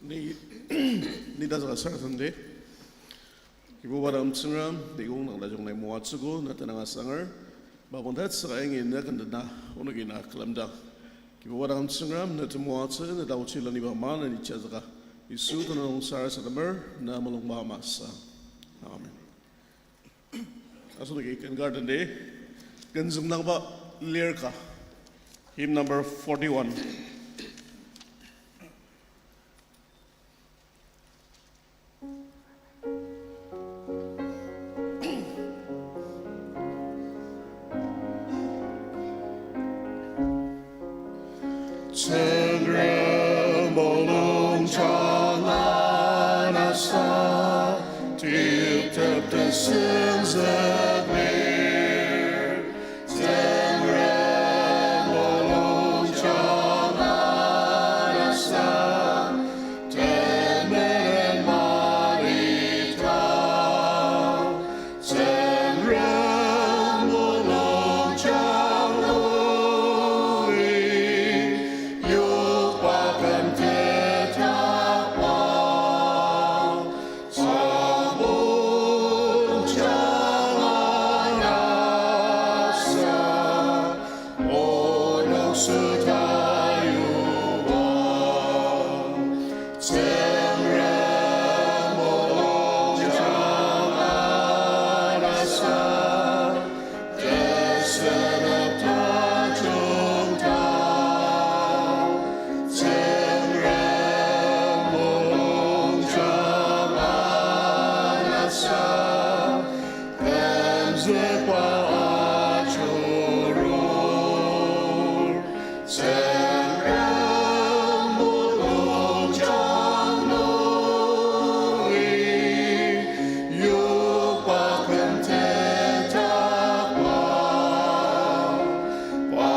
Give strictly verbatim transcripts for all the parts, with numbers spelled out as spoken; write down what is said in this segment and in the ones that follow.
Ni, ni tasaka sarasademdi. Kibuba dang Tsüngrem, ni kong nang tajung nai moatsüogo, na tenüng asanger. Mapang tatsüka yangi na kanga na, onoki na külemdang. Kibuba dang Tsüngrem, na temoatsü, na taochi laniba ma na ni chazaka. Yisu tenüng sarasademer, na mulungba masü. Amen. Asenoki ken garden day, ken züngdangba lirka, hymn number forty-one. Tsüngrem mulung jang anasa, tip tep tesenzük lir. Tsüngrem mulung jang anasa, temenen mali ta. Tsüngrem mulung jang nungi, yokba küm tetakba. Tsüngrem mulung jang anasa, onok süta yuang. Tsüngrem mulung jang anasa, tesünep tajung ta. Tsüngrem mulung jang anasa, kümzükba ajurur. Tsüngrem mulung jang nungi, yokba küm tetakba. Pa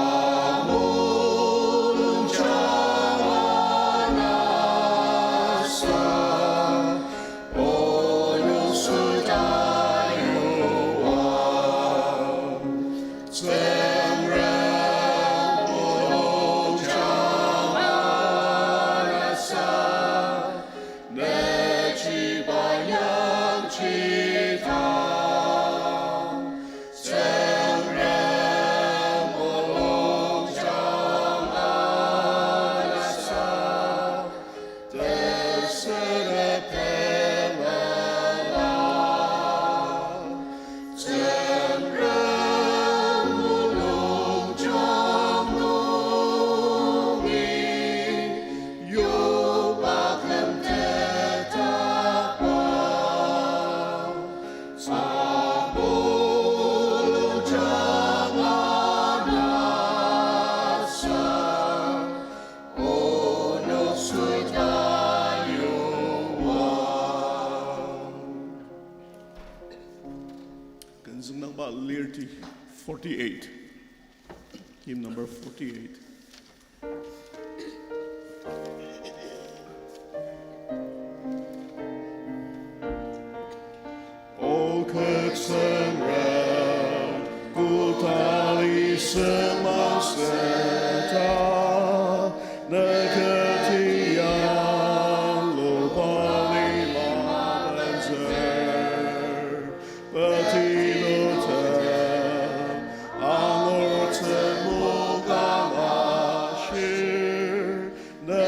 mulung jang anasa, onok süta yuang. Tsüngrem mulung jang anasa, nüchiba yangji ta. Tsüngrem mulung jang anasa, tesünep temela. Tsüngrem mulung jang nungi, yokba küm tetakba. Tsüngrem mulung jang anasa, onok süta yuang. Ken züngdangba lirti forty-eight. Hymn number forty-eight. O kü Tsüngrem, kotali sengmang seta, ne kü tiang lubali mabenzer. Peti lutem angur temulung kanga shir, ne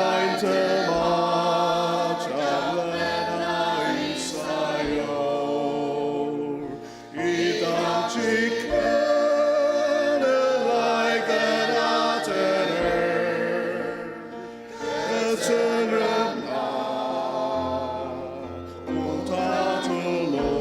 ain tema janglen aisayur. Idang chiken ne lai kena tener. Kü Tsüngrem na, kota tulu.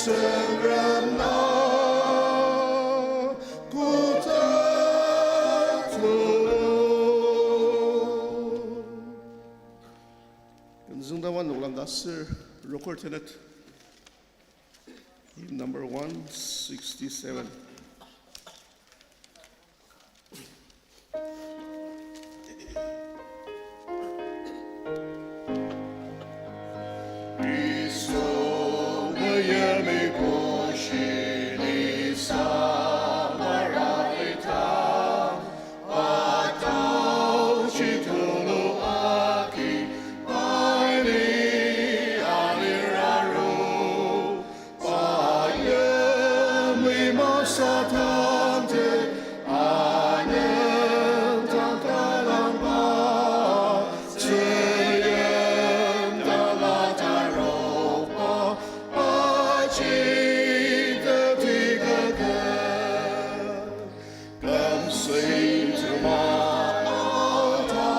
Tsüngrem na koda to. Kümzüng daba noklang ka sür rokur tenet. Hymn number one sixty-seven. Yisu meyemi pushini samara ita, atau chitulu aki paini aliraru. Pa yimli masatangte anentang talangba, tsüyimdang atarokba, aji teti kaka. Kümsüng tema alta,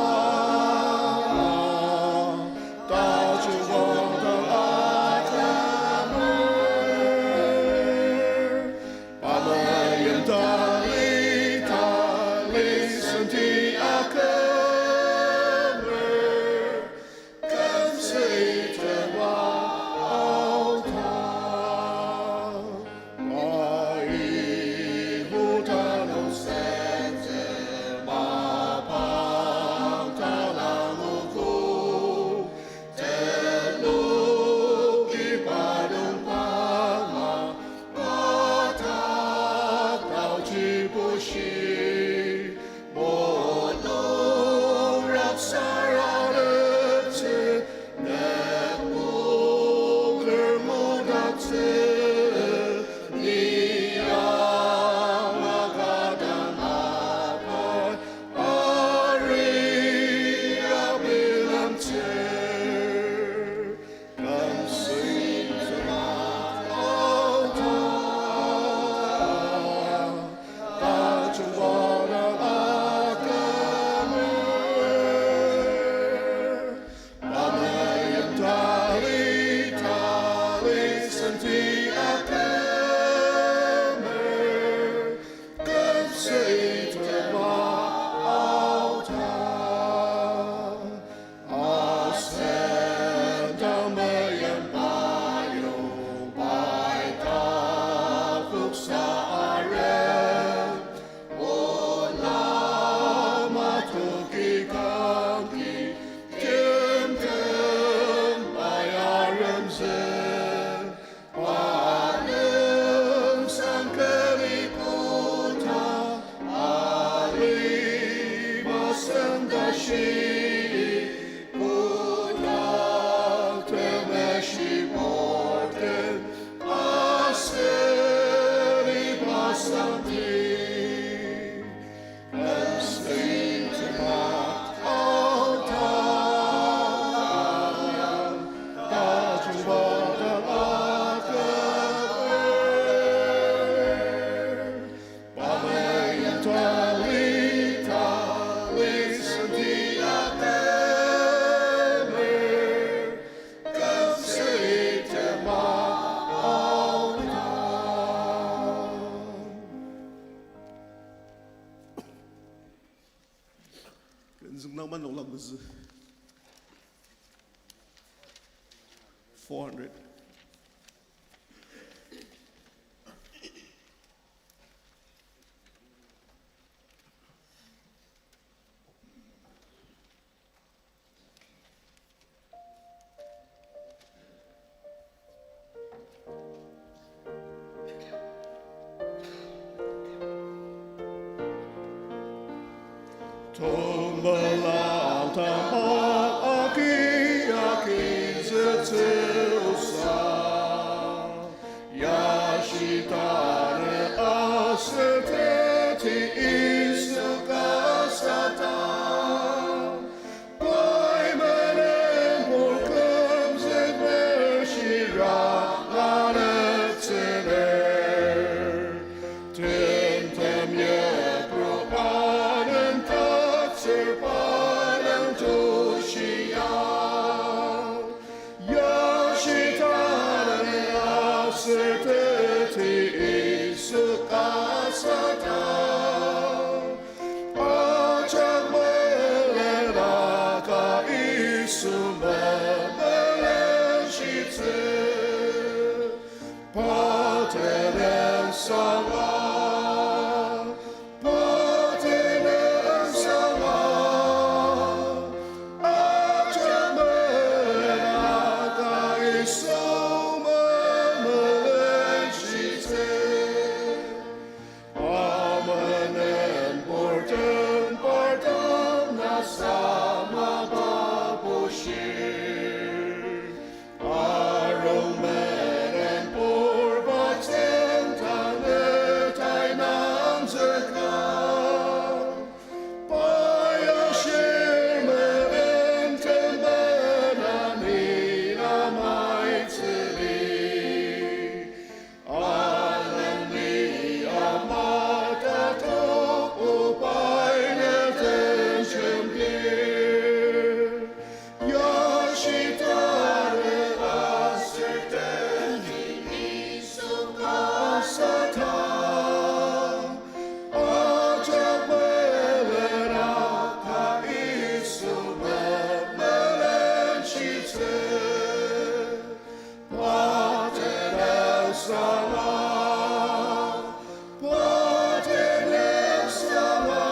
tajung wangdang akümer. Pa meyim tali tali senti akümer. Kümsüng tema alta. Mai huta nung sente mapang talang ogo. Tenu iba nung pama, pa tak taoji bushi. Mono raksara lepse, ne moker modakse, ni ama kadang apa, ari abilemtser. Asen ta meyimba yongbai ta kuksa arem, ola matoki kangki timtem pai aremzü. Palem sangkeli puta, alima senda shi, puta temeshi porten, aseli pasanti. Künzüng nangma nungla mezü. Four hundred. Tongmela tama agi agi zütsüsa, ya shitare asüteti Yisu kasata. Pai menen pur kümzükner shira aneptsüner. Timtem yipru anen tatsür palem tu Aser teti Yisu kasa ta, ajak melen aka Yisu memelenshitsü. Pa tenüngsanga, pa tenüngsanga, ajak melen aka Yisu memelenshitsü. Amenen purtem partem na samaba bushir. Arung menen purba tsüngda ne tai nangzüka. Pa ya shir menen temena ni na maitsüli. Aleni ama tatok obai ne tenshimdir. Yashitari aser teti Yisu kasa ta, ajak melen aka Yisu memelenshitsü. Pa tenüngsanga, pa tenüngsanga,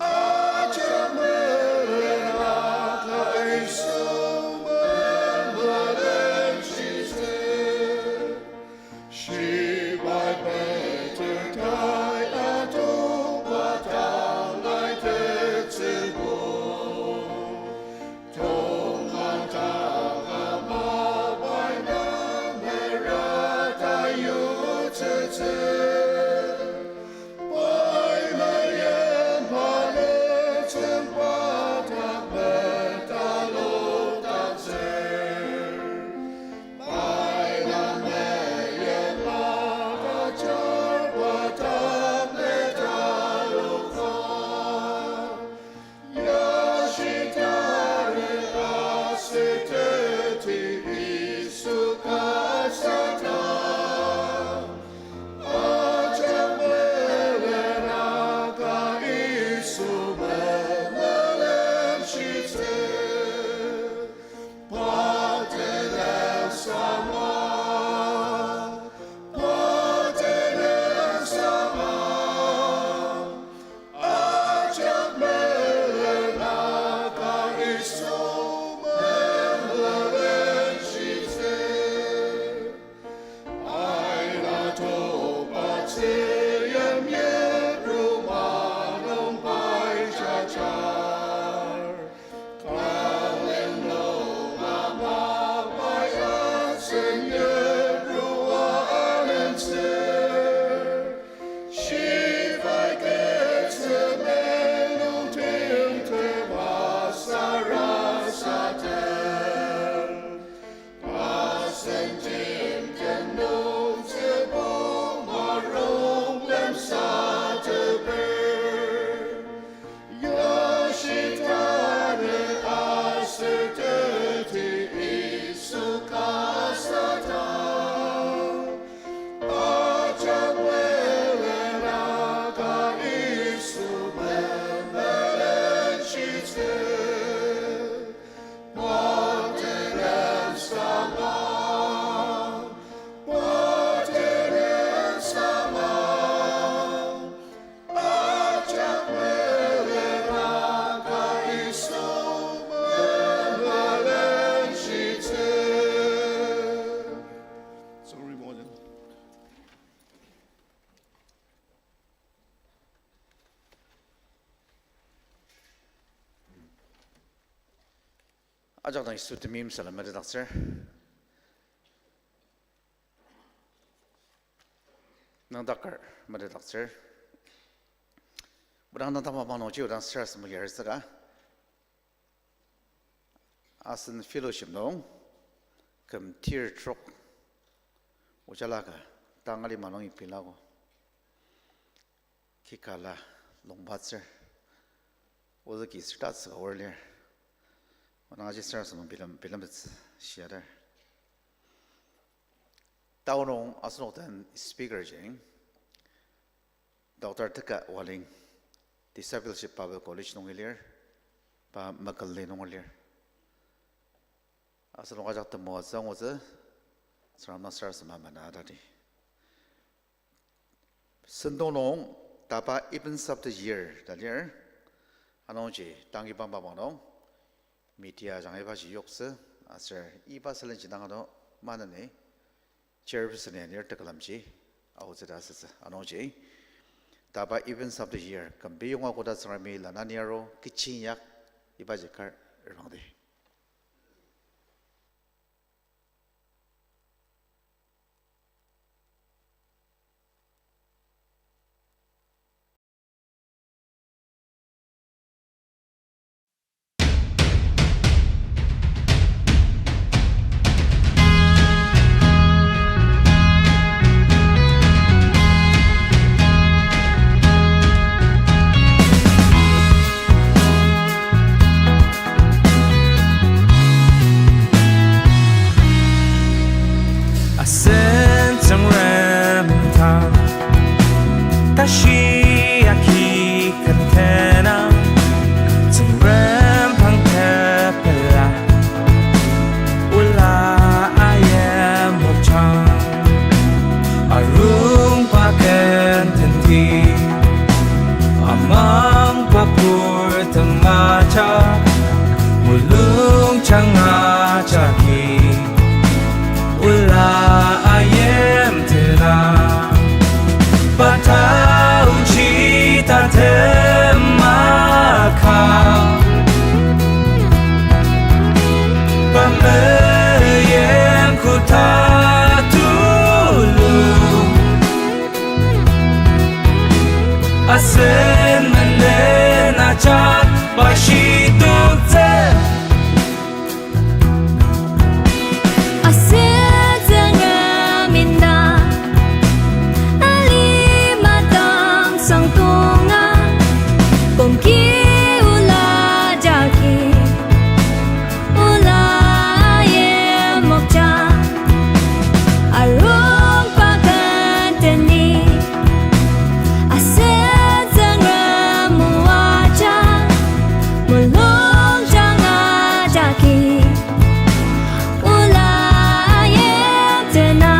ajak melen aka Yisu memelenshitsü. Shibai Peter tai atok pa tangai tetsübo. Tongmang tanga mabai na merata yutsütsü. Pai meyen mali tsüngba ta meta lokdaktsür. Pai na meyen mata jar pa ta meta lokdaktsür. Yashitari aser teti Yisu kasa ta, ajak melen aka Yisu memelenshitsü. Pa tenüngsanga, pa tenüngsanga, ajak melen aka Yisu memelenshitsü. Aina toba tzü yimya ruma nung pai jajar. Kaling nung ama pai asen yimrua alentsür. Shibai ketsü menung timtem asarasatem. Asen timtem nung tsübong marong lemsateper. Yashitari aser teti Yisu kasa ta, ajak melen aka Yisu memelenshitsü. Pa tenüngsanga, pa tenüngsanga, ajak melen aka Yisu memelenshitsü. Sorry, Morgan. Ajak dang Yisu temeim salem metetdaktsür. Nüngdaker metetdaktsür. Odang nüngdang mapang nungji odang sarasadem yaritsüka. Asen fellowship nung küm tir trok ojala ka tang alima nungi bilago. Kikala longbatsür. Ozüki sürtatsüka aor lir. Odang aji sarasadem nung bilem, bilemtettsü shiatar. Tanü asenok den speaker ji Doctor Teka Waling, Discipleship Bible College nungi lir, pa Mekülli nungi lir. Asenok ajak temoatsü angutsü, Tsüngrem sarasadema manatadi. Sentong nung tapa Events of the Year ta lir. Anungji tang iba mapang nung media ajanga ibaji yoktsü, aser iba sülenji dang ano maneni chairperson ya lir tekülemji aotsü ta asütsü. Anungji tapa Events of the Year kümbi yonga koda Tsüngremi lanani aru kechi inyak ibaji kar erangdi. Asen Tsüngrem ta, tashi aki kentena, Tsüngrem pang tepela, ola ayim mokjang, arungba ken tenti, amangba pur temaja, mulungjang ajaki, ola ayim tena, pa taoji tatema ka, pa meim koda tulu, asen menden ajak pa shitoktsü. Asen Tsüngrem ina, alima dang sangdonga, kongki ola jagi, ola ayim mokja, arungba ken teni, asen Tsüngrem moaja, mulungjang ajaki, ola ayim tena,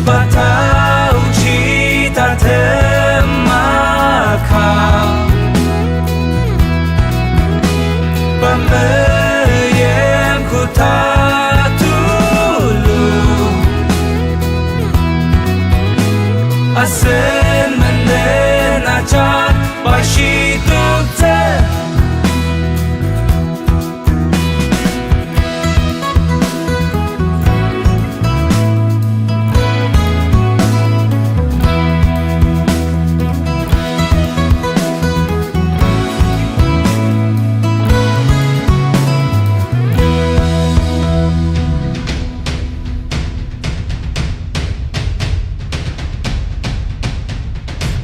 pa taoji tatema ka, pa meim koda tulu, asen menden ajak pa shitoktsü.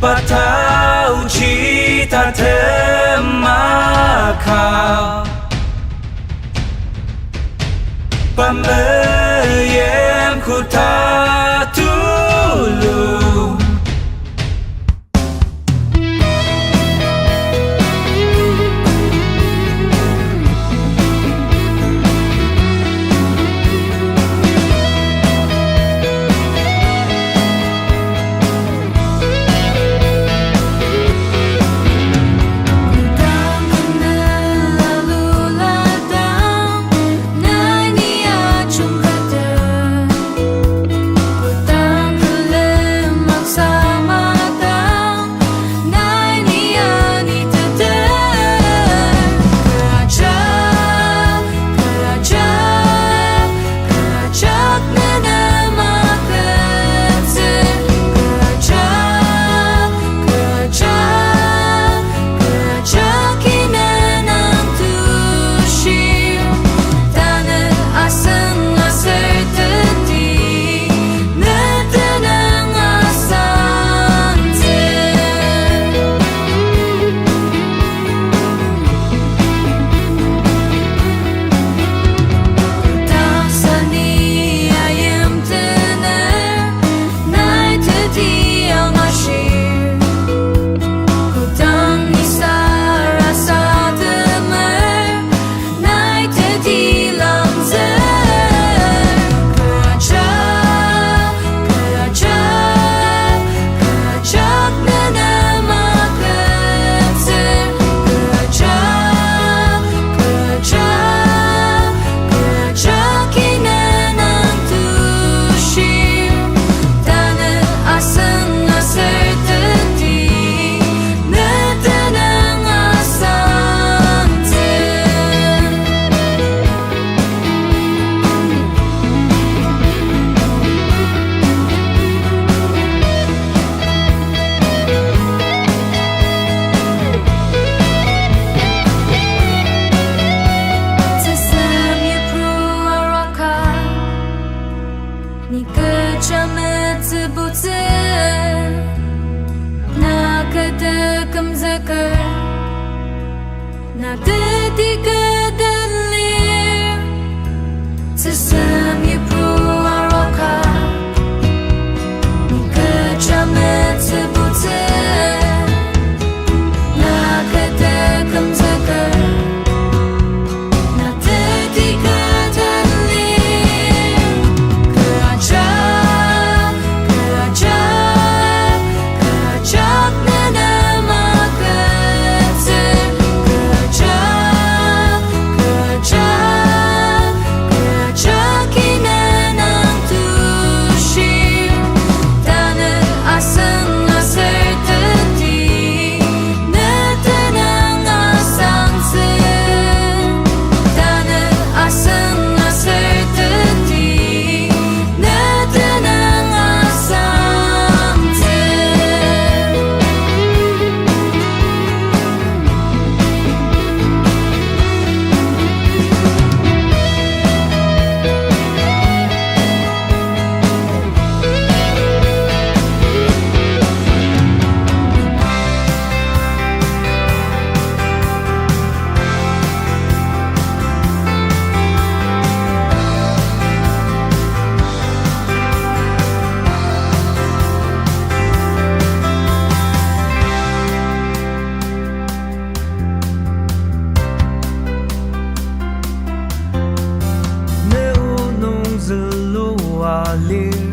Pa taoji tatema ka, pa meim koda tulu, Ni kecha metsübutsü, na kü tekümzüker, na teti kü den lir, tsüsem yipru aroka. Ni kecha metsübutsü, na kü tekümzüker, na teti kü den lir, kü ajak, kü ajak, kü ajak ne nem agütsür, kü ajak, kü ajak, kü ajak inen ang tushi. Tanü asen aser teti, ne tenüng asangtsü. Tanü asen aser teti, ne tenüng asangtsü. Ne o nung zülua lir,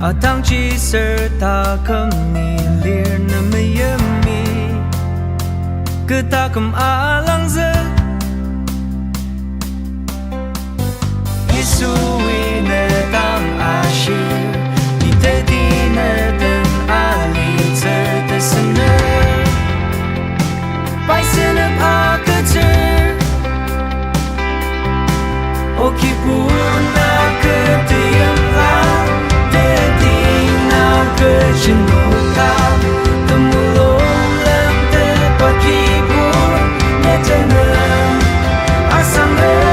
atangji ser taküm ni lir ne meyimi. Kü taküm alangzü, Yisui ne dang ashir, ni teti ne den alitsü tesüner. Pai senep agütsür, o kibur na kü teyimla, teti na kü jenokta, temulung lemtetba kibur, ne tenüng asanger.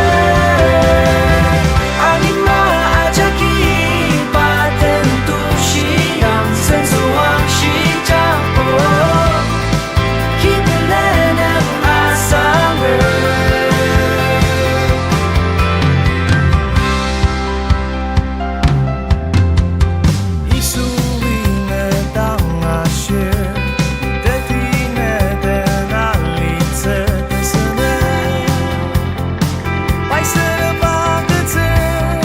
Alima ajaki pa den tushi yang sentsüwangshi jangbo. Kibelene asanger. Yisui ne dang ashir, teti ne den alitsü tesüner. Pai senep agütsür,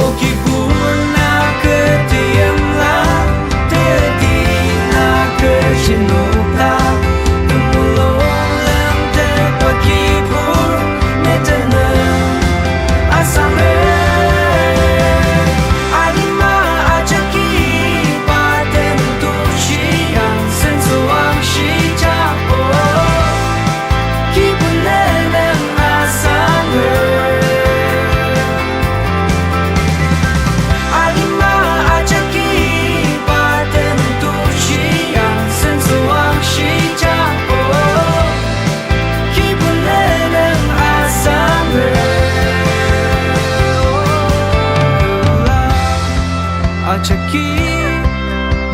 o kibur na kü teyimla, teti na kü jenokta, temulung lemtetba kibur, ne tenüng asanger. Alima ajaki pa den tushi yang sentsüwangshi jangbo. Kibelene asanger. Alima ajaki pa den tushi yang sentsüwangshi jangbo. Kibelene asanger. Ajaki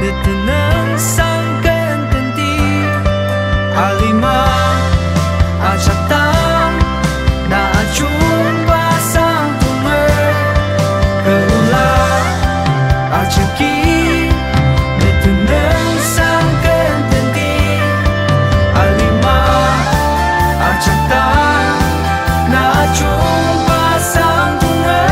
ne tenüng sangken tenti, alima ajak dang na ajungba sang tunger. Kü ola ajaki ne tenüng sangken tenti, alima ajak dang na ajungba sang tunger.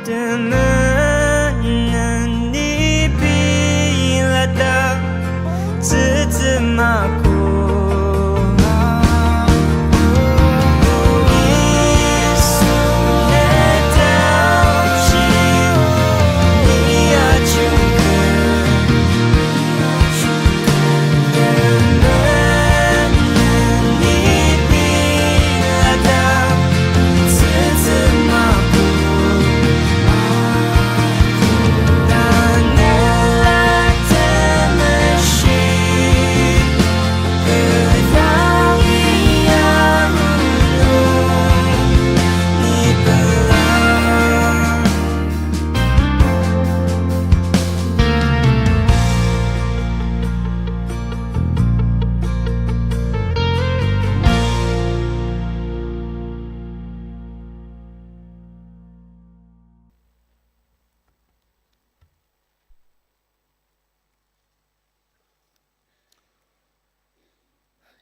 Temenen ni bilata tsütsü mako. Yisu ne taochi ni ajungker.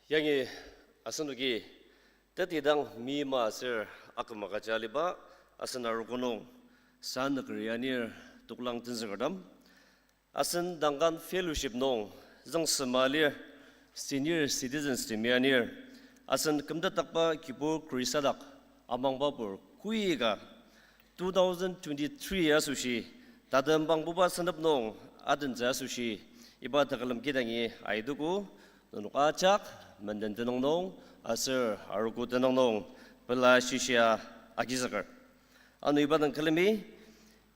Yangi asenoki tetidang mima aser akümaka jaliba asen arogo nung sanükeri anir toklang tenzükertem. Asen Duncan Fellowship nung züngsema lir, senior citizens temi anir, asen kümtetdakba Kibur Khrista dak amangbapur koika two thousand twenty-three asoshi, tatembangbuba senep nung adentsü asoshi, iba tekülem kidangi aitogo, nenok ajak, menden tenüng nung, aser arogo tenüng nung, pela shishia agizüker. Ano iba dang külemi,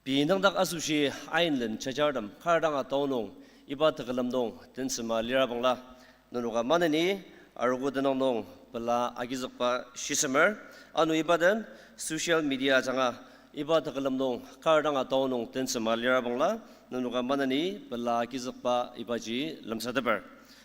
pei nüngdak asoshi ainlen jajartem kar dang atao nung, iba tekülem nung tensema lirabangla, nenoka maneni arogo tenüng nung pela agizükba shisemer. Ano iba den social media ajanga iba tekülem nung kar dang atao nung tensema lirabangla, nenoka maneni pela agizükba ibaji lemsateper.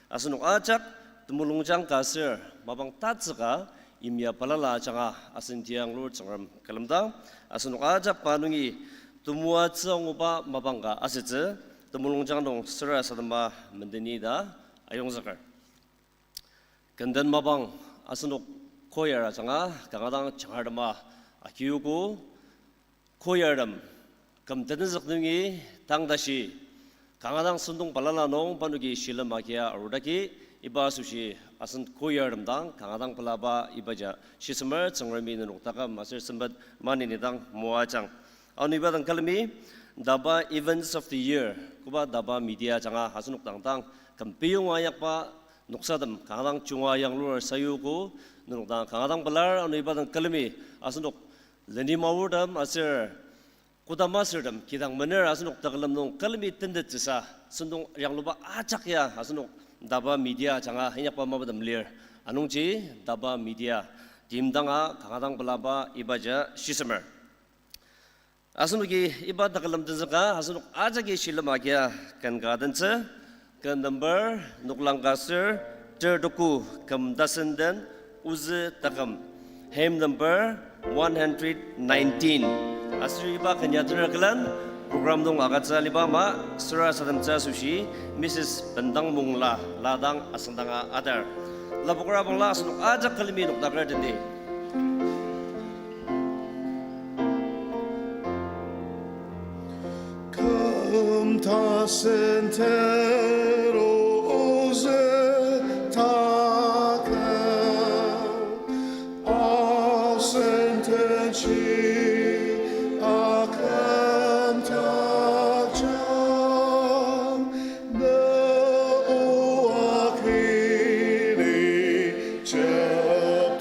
Asenok ajak temulungjang ka aser mapang tatsüka yimya balala ajanga asen tianglur Tsüngrem külemdang, asenok ajak pa nungi temoatsü anguba mapang ka asütsü, temulungjang nung sarasadema mendeni ta ayongzüker. Kenden mapang asenok choir ajanga kanga dang jangartema akiogo. Choirtem küm tenüzük nungi tang tashi kanga dang sentong balala nung panoki shilem agia arudaki, iba asoshi asen choirtem dang kanga dang pelaba ibaji shisemer. Tsüngremi nenok taküm aser sempet maneni dang moajang. Ano iba dang külemi DABA Events of the Year koba DABA Media ajanga asenok dang dang küm peyonga inyakba noksatem kanga dang junga yanglur sayuogo, nenok dang kanga dang pelar. Ano iba dang külemi asenok leni maurtem aser kodama asürtem kidang mener asenok tekülem nung külemi tentettsüsa sentong yangluba ajak ya asenok DABA Media ajanga inyakba mapatem lir. Anungji DABA Media timdanga kanga dang pelaba ibaji shisemer. Asenoki iba tekülem tenzüka asenok ajaki shilem agia ken ka tentsü. Ken number noklang ka aser ter tuku küm tasen den ozü taküm. Hymn number one hundred nineteen. Aser iba ken ya tener külen program nung agütsü aliba ama sarasademtsü asoshi Missus Bendang Mongla la dang asüngdanga adar. Lapokra bangla asenok ajak külemi nokdaker tendi. Küm tasen tero ozü taküm, asen tenji aküm takjang, ne o akili jeptakjang,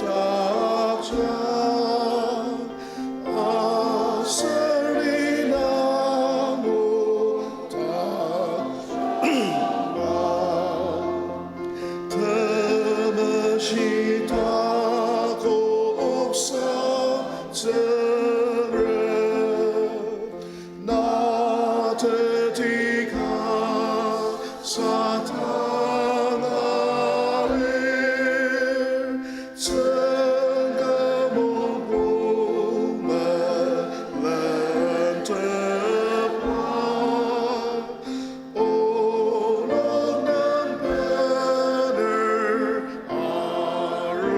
aser ni nang o takjang. Temeshi takoksang Tsüngrem, na teti kasa tang alir, Tsüngrem o melen tepa. Onok nem bener arutsür,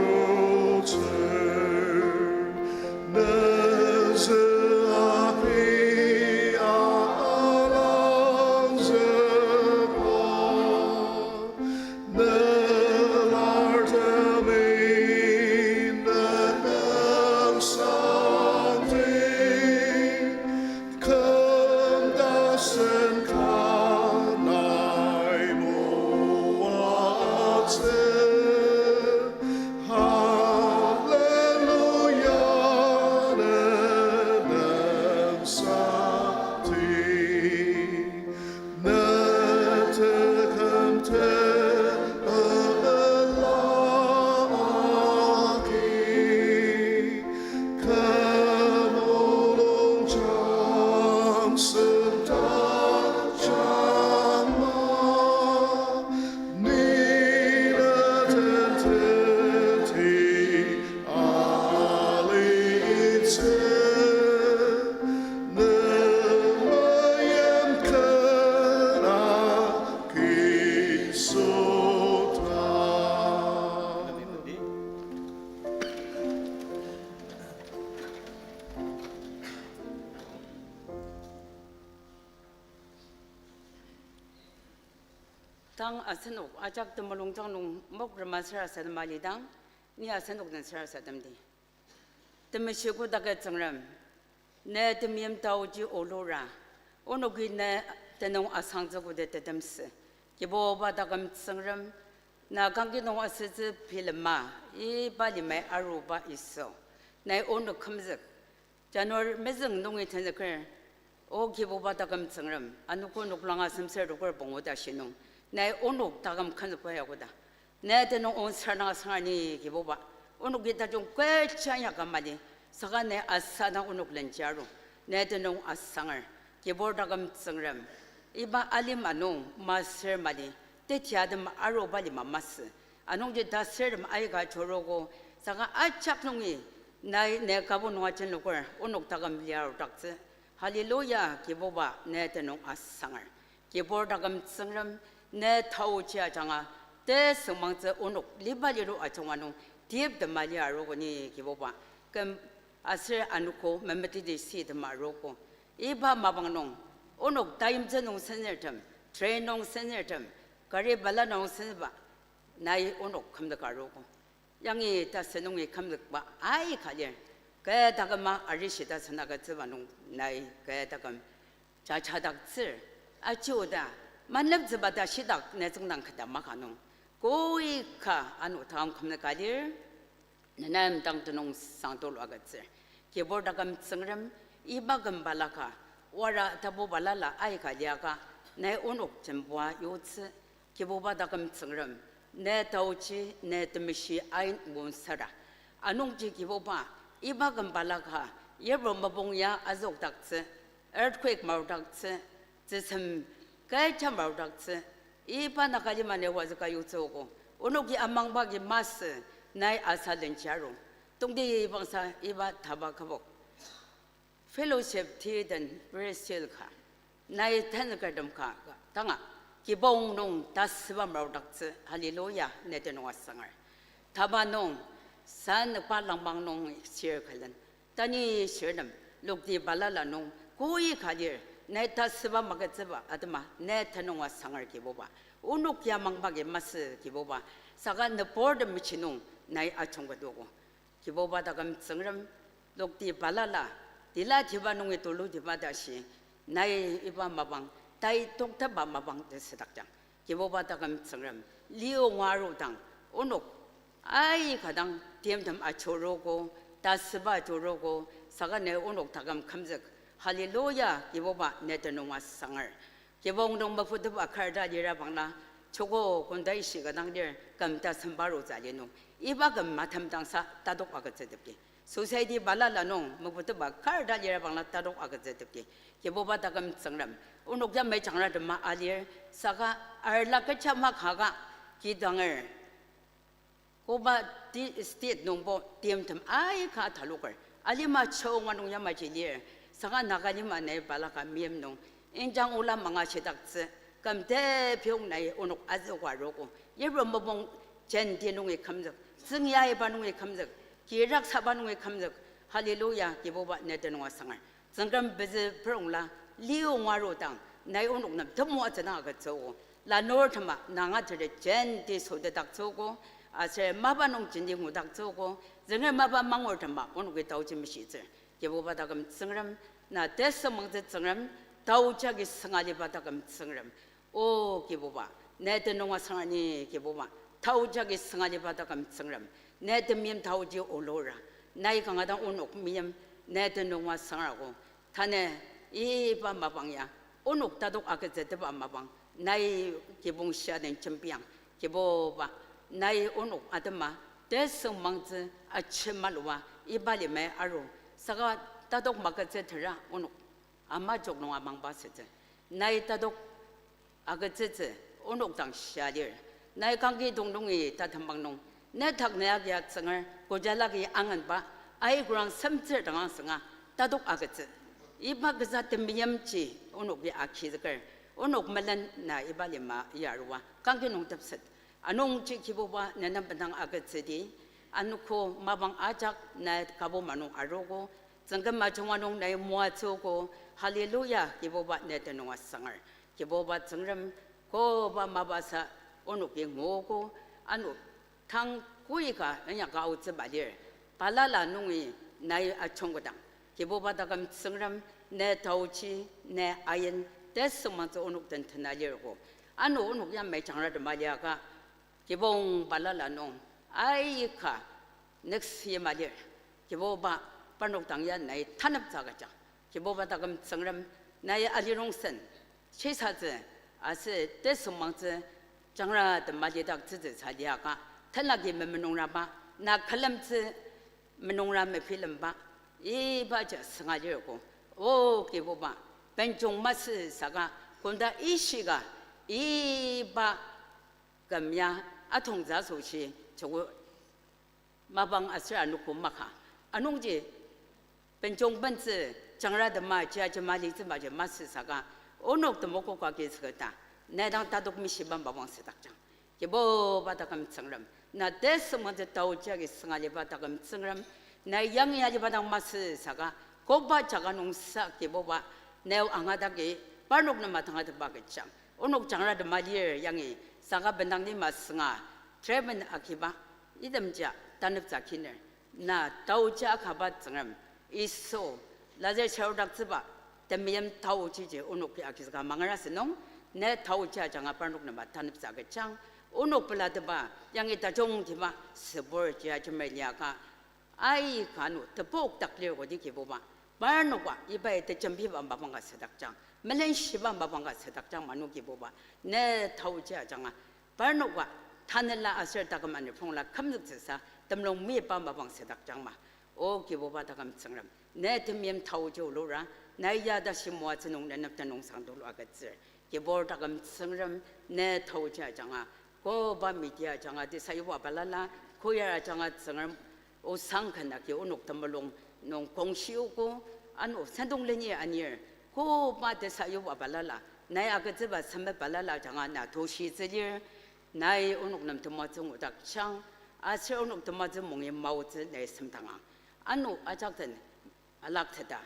ne Tang asenok ajak temulungjang nung mok rema sarasadem alidang, ni asenok den sarasademdi. Temeshi kodaker Tsüngrem, ne temeim taoji olura, onoki ne tenüng asangtsü koda tetemsü. Kibuba taküm Tsüngrem, na kangki nung asütsü bilema, iba limai aruba Yisu. Nai onok kümzük, January mezüng nungi tenzüker, O Kibuba taküm Tsüngrem, anogo noklang asemser doker pungu tashi nung, nai onok taküm kümzükba ya koda, ne tenüng onsar dang asangar ni Kibuba, onoki tajung kecha yaka mali, saka ne asa dang onok lenji aru, ne tenüng asangar, Kibur taküm Tsüngrem, iba alima nung masür mali, tetiatem aruba lima masü, anungji tasürtem aika churogo, saka ajak nungi nai ne kübok nung ajenloker onok taküm liarudaktsü. Hallelujah, Kibuba ne tenüng asangar. Kibur taküm Tsüngrem, ne taoji ajanga tesüngmangtsü onok liba liru ajunga nung tiptema liarogo ni Kibuba. Küm aser anogo memeteti sitema arogo. Iba mapang nung, onok taimtsü nung senürtem, train nung senürtem, gari bala nung senüba, nai onok kümdaka arogo. Yangi tasü nungi kümzükba aika lir, kü taküma arishi tasü nagütsüba nung nai kü taküm jajadaktsür, aji oda, maneptsüba ta shitak ne tsüngdang keta maka nung, koi ka ano taküm kümzüka lir, ne nem dang tenüng sangtulu agütsür. Kibur taküm Tsüngrem, iba küm balaka, wara tapu balala aika liaka, nai onok jembua yutsü, Kibuba taküm Tsüngrem, ne taoji, ne temeshi ain bonsara. Anungji Kibuba, iba küm balaka, yipru mapang ya azüokdaktsü, earthquake marudaktsü, tsüsem kecha marudaktsü, iba Naga lima ne wazüka yutsüogo, onoki amangba agi masü, nai asa lenji aru. Tongtibangsa iba taba kübok fellowship ti den Brazil ka, nai tanükertem ka, tanga, kibong nung tasüba marudaktsü, hallelujah, ne tenüng asangar. Taba nung, sanükba langmang nung sür külen, tanü sürtem, lokti balala nung, koi ka lir, nai tasüba magütsüba atema ne tenüng asangar Kibuba. Onok ya amangba agi masü Kibuba, saka nüburtem mechi nung nai ajungketogo. Kibuba taküm Tsüngrem, lokti balala, tila tiba nungi tulu tiba tashi, nai iba mapang, tai toktaba mapang ta südakjang. Kibuba taküm Tsüngrem, liyonga arudang, onok aika dang timtem ajurugo, tasüba ajurugo, saka ne onok taküm kümzük. Hallelujah, Kibuba ne tenüng asangar. Kibong nung meputeba karta lira bangla, choko kunda ishi ka dang lir küm tasemba arutsü ali nung, iba küm matem dangsa tatok agütsütepki. Society balala nung meputeba karta lira bangla tatok agütsütepki. Kibuba taküm Tsüngrem, onok yamai jangra tema alir, saka arla kecha makaka kidanger koba ti state nungbo timtem aika taloker, alima chunga nung yamaji lir, saka Naga lima nai balaka meim nung, injang ola mangashidaktsü, küm tepiong nai onok azüoka arogo, yipru mapang jenti nungi kümzük, tsüngyaiba nungi kümzük, kiraksaba nungi kümzük, hallelujah, Kibuba ne tenüng asangar. Tsüngrem pezü perongla, liyonga arudang, nai onok nem temoatsü dang agütsüogo. Lanur tema nanga teri jenti sütetdaktsüogo, aser mapa nung jenti ngudaktsüogo, zünger mapa mangur tema onoki taoji meshitsür. Kibuba taküm Tsüngrem, na tesüngmangtsü Tsüngrem, taoji agi sünga aliba taküm Tsüngrem. O Kibuba, ne tenüng asangar ni Kibuba, taoji agi sünga aliba taküm Tsüngrem, ne temeim taoji olura, nai kanga dang onok meim, ne tenüng asangar ako. Tanü iba mapang ya, onok tatok agütsütepba mapang, nai kibong shia den jembiang, Kibuba, nai onok atema, tesüngmangtsü ajemalua, iba limai aru, saka tatok magütsütera onok ama jok nung amangba sütsü. Nai tatok agütsütsü, onok dang shia lir. Nai kangki dong nungi tatembang nung, ne dak ne agi atsünger, kojalagi angenba, aikurang semtsür dang angsanga, tatok agütsü. Iba kasa temeimji, onoki agizüker, onok melen na iba lima yarua, kangki nung tepset. Anungji Kibuba ne nem bendang agütsüdi, anogo mapang ajak na kübok manung arogo, tsüngküm ajunga nung nai moatsüogo, hallelujah, Kibuba ne tenüng asangar. Kibuba Tsüngrem, Koba mapasa onoki nguogo, ano tang koika inyaka aotsüba lir. Balala nungi nai ajungketang. Kibuba taküm Tsüngrem, ne taochi, ne ain, tesüngmangtsü onok den tena lirgo. Ano onok yamai jangra tema liaka, kibong balala nung aika next yima lir. Kibuba parnok dang ya nai taneptsü agüjang. Kibuba taküm Tsüngrem, nai alirongsen shisatsü aser tesüngmangtsü jangra tema lidaktsütsü sa liaka, tenlaki memenungraba, na külemtsü menungra mebilemba, ibaji sünga lirgo. O Kibuba, benjong masü saka, kunda ishika, iba küm ya atongtsü asoshi, joko mapang aser anogo maka. Anungji, benjong bentsü jangra tema jia jema litsübaji masü saka, onok temokoka ki süta, ne dang tatok mishiba mapang südakjang. Kibuba taküm Tsüngrem, na tesüngmangtsü taochi agi sünga liba taküm Tsüngrem, na yangi aliba dang masü saka, koba jaka nungsa Kibuba, neo angatagi, parnok nem tangatetba agüjang. Onok jangra tema lir yangi, saka bendang lima sünga, treatment agiba, itemjia taneptsü akiner. Na taochi akaba Tsüngrem, Yisu, Lazarus shirudaktsüba, temeim taochiji onoki agizüka mangerasü nung, ne taochi ajanga parnok nem taneptsü agüjang, onok pelateba, yangi tajungtiba, sübur jia jemer liaka, aika ano tepok dak lir kodi Kibuba, parnoka ibai tejembiba mapang ka südakjang, melenshiba mapang ka südakjang manu Kibuba, ne taochi ajanga, parnoka tanela aser taküm anir pongla kümzüktsüsa temulung miba mapang südakjang ma. O Kibuba taküm Tsüngrem, ne temeim taochi olura, nai ya tashi moatsü nung ne nem tenüngsang tulu agütsür. Kibur taküm Tsüngrem, ne taochi ajanga, koba media ajanga, tesayuba balala, choir ajanga Tsüngrem, osang ken agi onok temulung nung kongshiogo, ano sentong lenir anir, koba tesayuba balala, nai agütsüba semet balala ajanga na tushitsü lir, nai onok nem temoatsü ngudakjang, aser onok temoatsü mungi maotsü nai semdangang. Ano ajak den alaktsüta,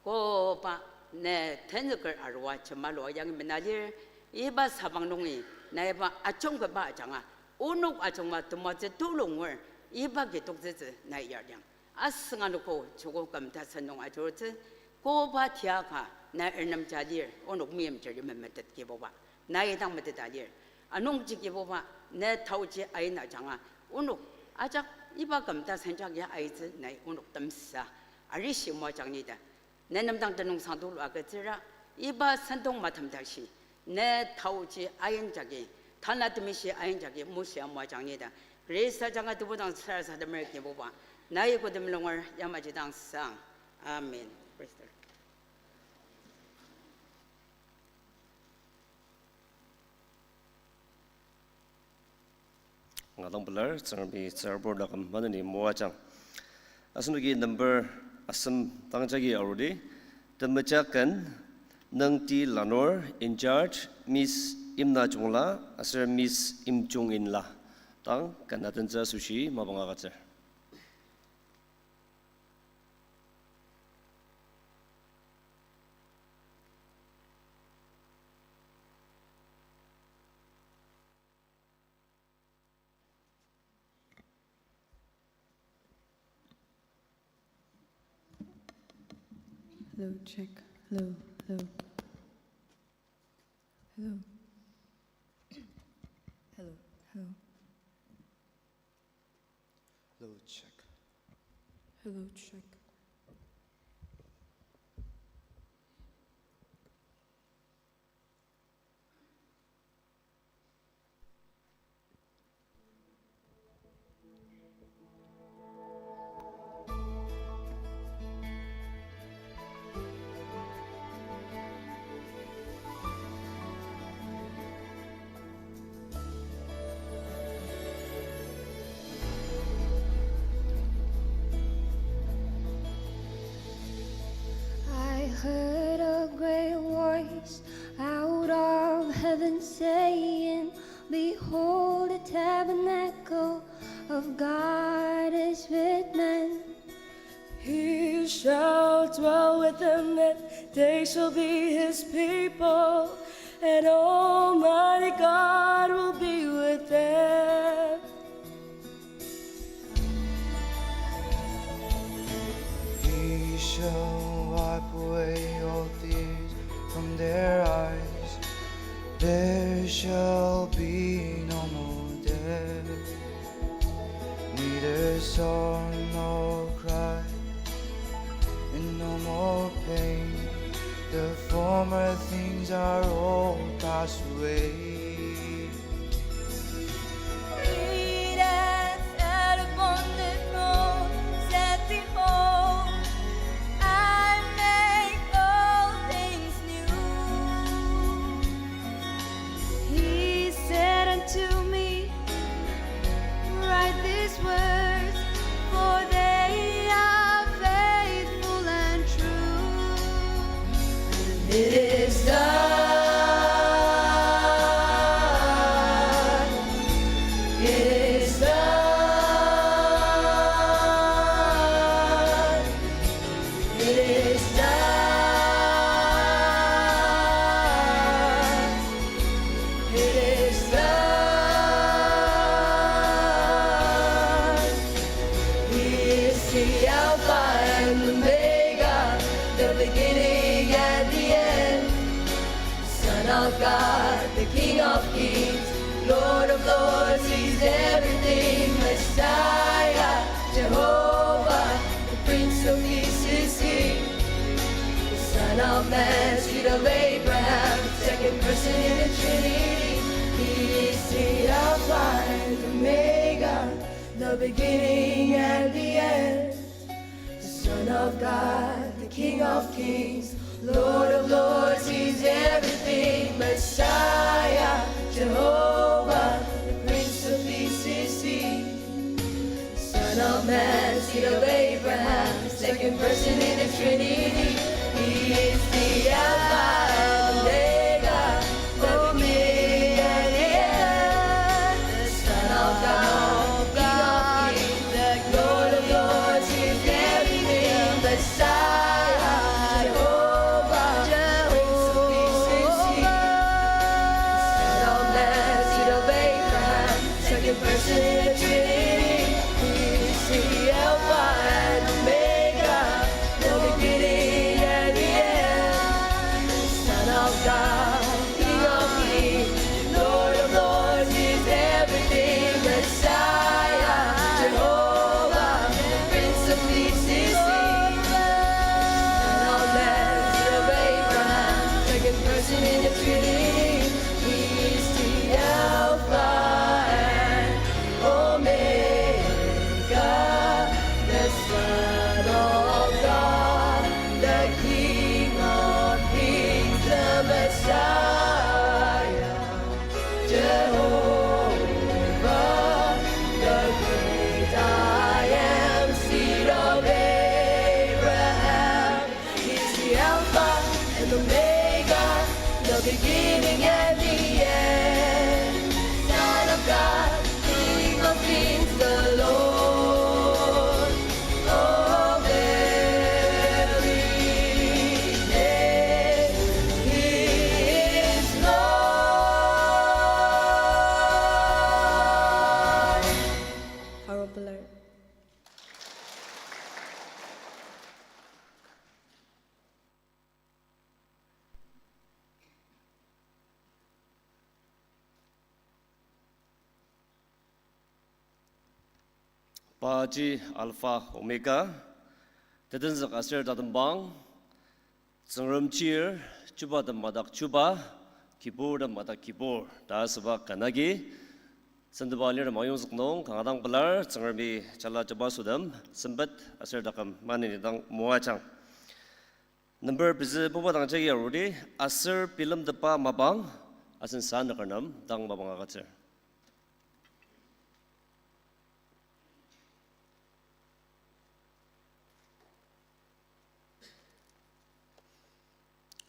koba ne tenzüker arua jemalua yangi mena lir, iba sabang nungi nai iba ajungketba ajanga, onok ajungba temoatsü tulu ngur, iba ki toktsütsü nai yardiang. Asünga noko joko küm tasen nung ajurutsü, koba tiaka nai ernemja lir, onok meimchir memetet Kibuba, nai dang meteta lir. Anungji Kibuba, ne taochi ain ajanga, onok ajak iba küm tasen jak ya aitsü nai onok temsa arishi moajang ni ta, ne nem dang tenüngsang tulu agütsüra, iba sentong matem tashi, ne taochi ain jagi, tanla temeshi ain jagi moshia moajang ni ta, Khrista ajanga tebu dang sarasademer Kibuba, nai kotem lunger yamaji dang sang. Amen. Praise the Lord. Ngadang pelar, Tsüngremi tsürabur taküm maneni moajang. Asenoki number asem dang jagi arudi, temeja ken, Nengti Lanur, in charge, Miss Imna Jungla, aser Miss Imjung Inla, dang ken atentsü asoshi mapang agütsür. Hello, check. Hello, hello. Hello. Hello, hello. Hello, check. Hello, check. I heard a great voice out of heaven saying, "Behold, the tabernacle of God is with men. He shall dwell with them, and they shall be his people, and Almighty Shall wipe away all tears from their eyes. There shall be no more death, neither sorrow nor cry, and no more pain. The former things are all passed away. He that sat upon the throne said, "Behold, I make all things new." He said unto me, "Write these words, for they are faithful and true." It is done. It is done. It is done. It is done. He is the Alpha and Omega, the beginning and the end. Son of God, the King of kings, Lord of lords, he's everything. Messiah, Jehovah, the Prince of Peace is he. The Son of Man, seed of Abraham, second person in the Trinity. He is the Alpha and Omega, the beginning and the end. The Son of God, the King of kings, Lord of lords, he's everything. Messiah, Jehovah, the Prince of Peace is he. Son of Man, seed of Abraham, second person in the Trinity. He is the Alpha and Omega, the beginning and the end. The Son of God, King of kings, Lord of lords, he's everything. Messiah, Jehovah, Prince of Peace is he. Son of Man, seed of Abraham, second person in the Trinity. He is the Alpha and Omega, the beginning and the end. Son of God, King of kings, Lord of lords, he's everything. Messiah, Jehovah, the Prince of Peace is he. Son of Man, seed of Abraham, second person in the Trinity. He is the Alpha and Omega, the Son of God, the King of kings, the Messiah, Jehovah, the great I am, seed of Abraham. He's the Alpha and Omega, the beginning and the end. Son of God, King of kings, the Lord of every name. He is Lord. Aropelar. Paji Alpha Omega, tetenzük aser tatembang, Tsüngrem chir, chubatem madak chuba, kiburtem madak kibur, ta asüba ken agi, sentepa lirtem ayongzük nung kanga dang pelar, Tsüngremi jala jabaso tem sempet aser taküm maneni dang moajang. Number pezü buba dang jagi arudi, aser bilemtetba mapang, asen sa nüker nem dang mapang agütsür.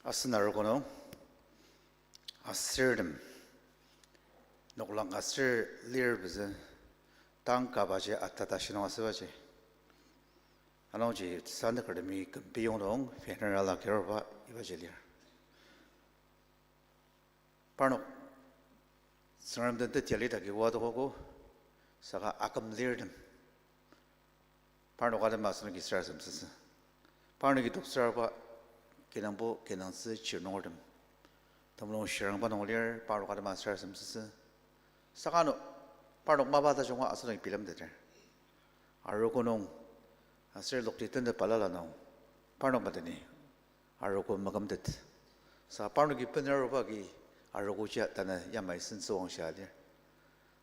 Asen arogo nung, asürtem, noklang aser lir pezü, tang kabaji atata shinung asübaji. Anungji sa nükertemi kümpiyong nung, funeral agiroba ibaji lir. Parnok, Tsüngrem den teti alidagi oa adokogo, saka aküm lirtem. Parnok atema asenoki sarasadem süsü. Parnoki toktsürba kinungpo kinungtsü chir nungertem temulung shirangba nung lir, parnok atema sarasademtsütsü. Saka ano parnok mapa tajunga asenoki bilemteter. Arogo nung, aser lokti tentet balala nung, parnok madeni arogo makümtet. Sa parnoki bener aruba agi arogojia tanü yamai sentsüwangshia lir.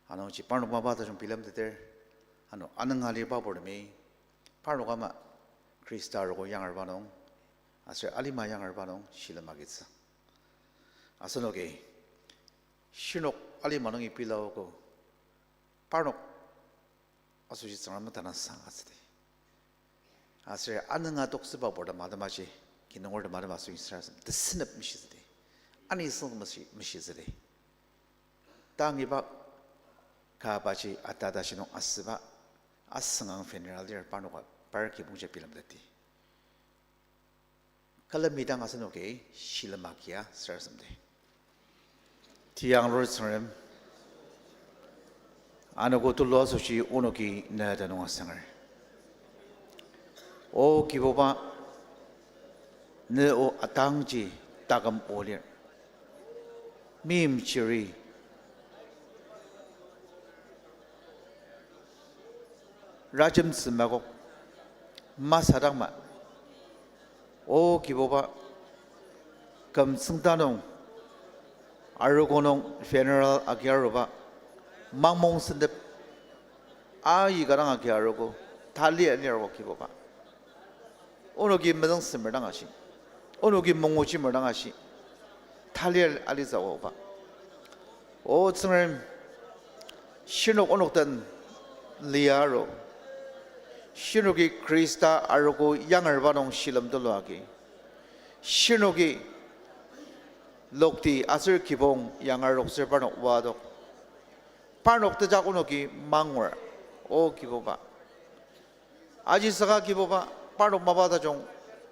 Anungji parnok mapa tajung bilemteter, ano anünga aliba purtemi, parnok ama Khrista arogo yangerba nung, aser alima yangerba nung shilem agitsü. Asenoki, shirnok alima nungi bilaogo, parnok asoshi Tsüngrem tanü sangatsüdi. Aser anünga toktsüba purtem atemaji, kinungertem atema asoshi sarasadem tesünep mishitsüdi. Anisüng meshi-, mishitsüdi. Tang iba kabaji atata shinung asüba asüngang funeral lir parnoka par kibongji bilemtetti. Külemi dang asenoki shilem agia sarasademdi. Tiyanglur Tsüngrem, anogo tulu asoshi onoki ne tenüng asanger. O Kibuba, ne o atangji taküm o lir. Meimchiri rajemtsü makok, masadangma. O Kibuba, küm tsüngda nung, arogo nung funeral agi aruba, mangmong sentep, aika dang agi arogo, tali ali arogo Kibuba. Onoki mezüngsemer dang ashi, onoki manguchimer dang ashi, tali alitsü oba. O Tsüngrem, shirnok onok den lia aru, shirnoki Khrista arogo yangerba nung shilem tulu agi, shirnoki lokti aser kibong yangeroktsür parnok oadok. Parnok tejak onoki mangur, O Kibuba. Ajisaka Kibuba, parnok mapa tajung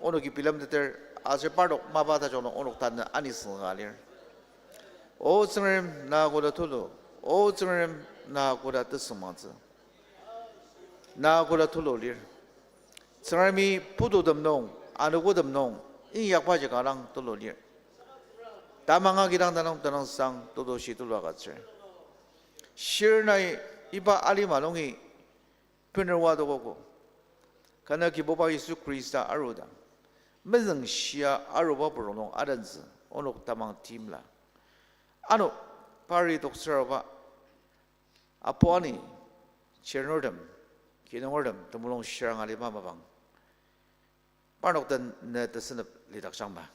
onoki bilemteter, aser parnok mapa tajung nung onok tanü anisüng ka lir. O Tsüngrem, na koda tulu, O Tsüngrem, na koda tesüngmangtsü, na koda tulu lir. Tsüngremi pututem nung, anogotem nung, inyakbaji kanga tulu lir. Tamang agi dang tanang tanang sang tulu shi tulu agütsür. Shirnai iba alima nungi bener oadokogo. Kanga Kibuba Yisu Khrista arudang, mezüngshia aruba purong nung adentsü onok tamang timla. Ano pari toktsür aruba apu ani, chirnurtem, kinungertem temulung shirang aliba mapang, parnok den ne tesünep lidakjangma.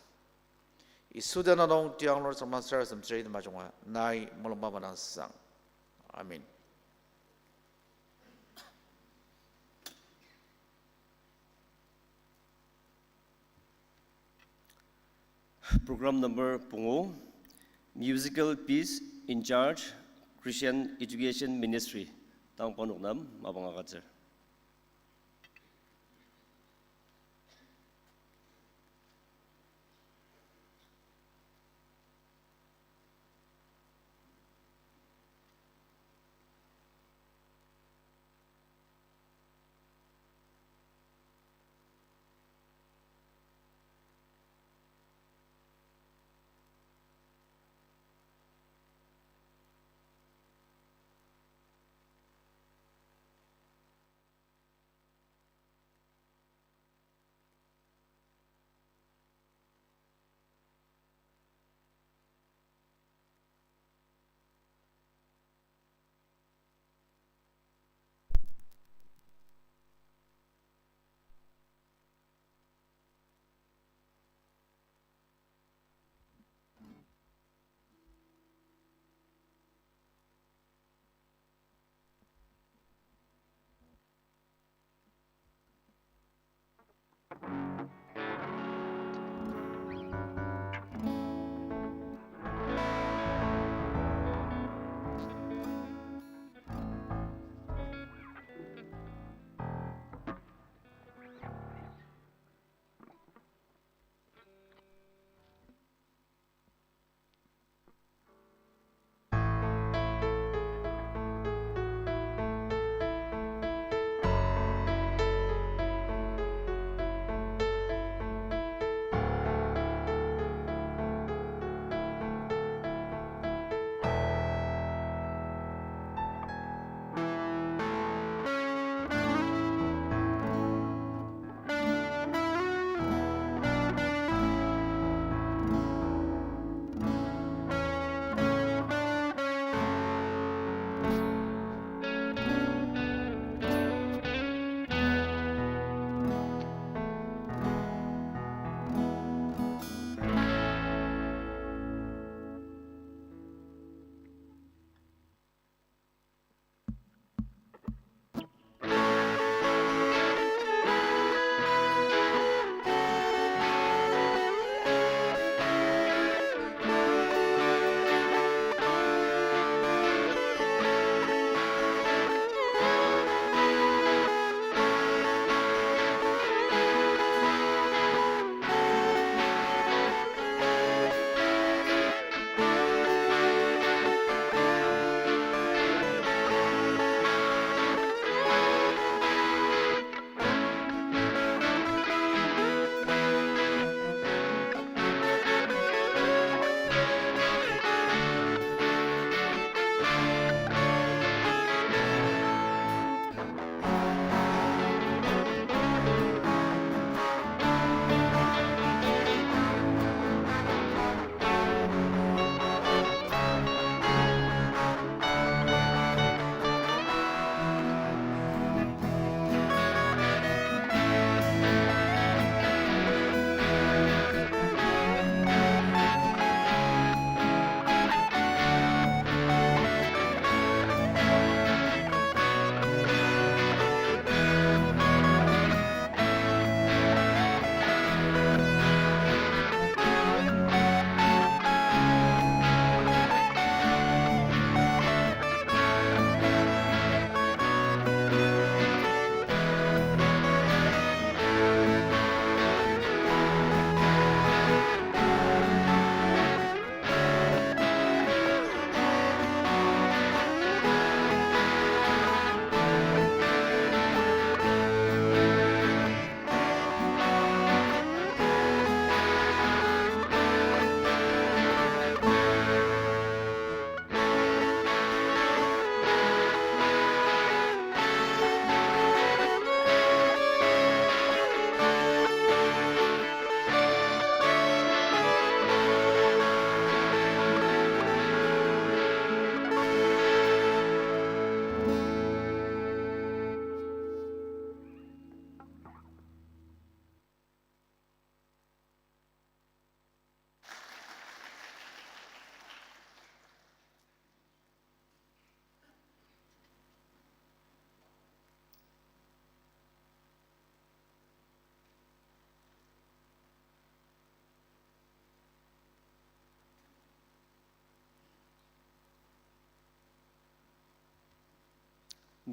Yisu tenüng nung tiyanglur Tsüngrem sarasademtsüri temajunga nai mulungba madang sang. Amen. Program number pungu, Musical Peace in Charge, Christian Education Ministry, tang parnok nem mapang agütsür.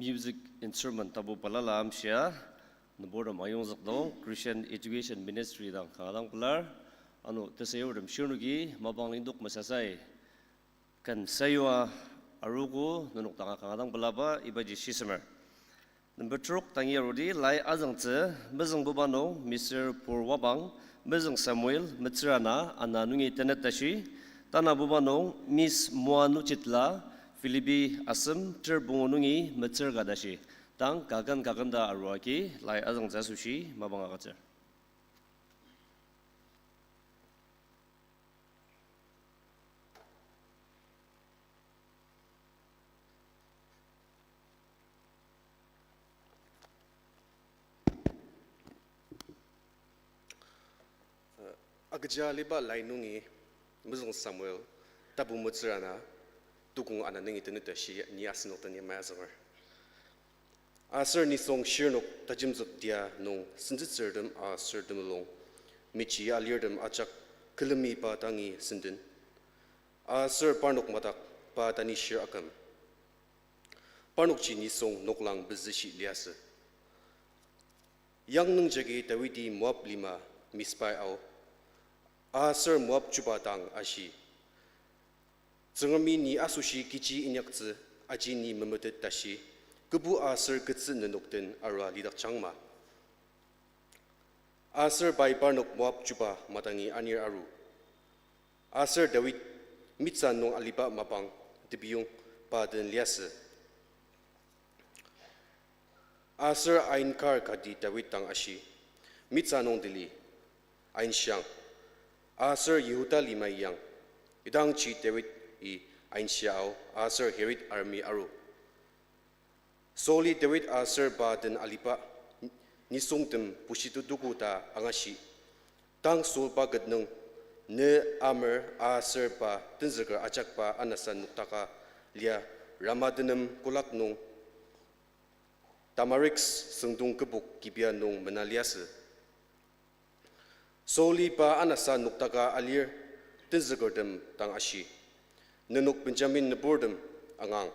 Music instrument tapu balala amshia, nüburtem ayongzük nung Christian Education Ministry dang kanga dang pelar, ano tesayurtem shirnoki mapang lindok mesasai. Ken sayua arogo nenok danga kanga dang pelaba ibaji shisemer. Number trok tangi arudi lai azüngtsü, mezüngbuba nung Mister Pur Wabang, mezüng Samuel, metsür ana, ana nungi tenet tashi, tanabuba nung Miss Moa Nuchitla, Philippi asem ter pungu nungi metsür ka tashi, tang kaken kaken ta aruagi lai azüngtsü asoshi mapang agütsür. Agüja aliba lai nungi mezüng Samuel, tapu metsür ana, tukong ana nungi tenet tashi ni asenok den yamai azünger. Aser nisung shirnok tajemzük tia nung sentsütsürtem aser temulung, mechi alirtem ajak külemi pa dangi senden. Aser parnok madak pa tanishir aküm. Parnokji nisung noklang pezüshi liasü. Yang nungjagi Dawidi Moab lima Mispai ao, aser Moab chuba dang ashi, Tsüngremi ni asoshi kechi inyaktsü aji ni memetet tashi, kübu aser ketsü nenok den arua lidakjangma. Aser pai parnok Moab chuba madangi anir aru. Aser Dawid mitsa nung aliba mapang tebiyong pa den liasü. Aser Ain kar kati Dawid dang ashi, mitsa nung tili, Ain shiang. Aser Yihuda lima yang, idangji Dawid-i Ain shia ao, aser Herit army aru. Sauli Dawid aser pa den aliba nisungtem bushitutuku ta angashi. Tang Saul pa ket nung, ne amer aser pa tenzüker ajakba anasa noktaka lia Rama tenem kolak nung Tamarik süngdong kübok Gibea nung mena liasü. Sauli pa anasa noktaka alir tenzükertem dang ashi, nenok Benjamin nüburtem angang.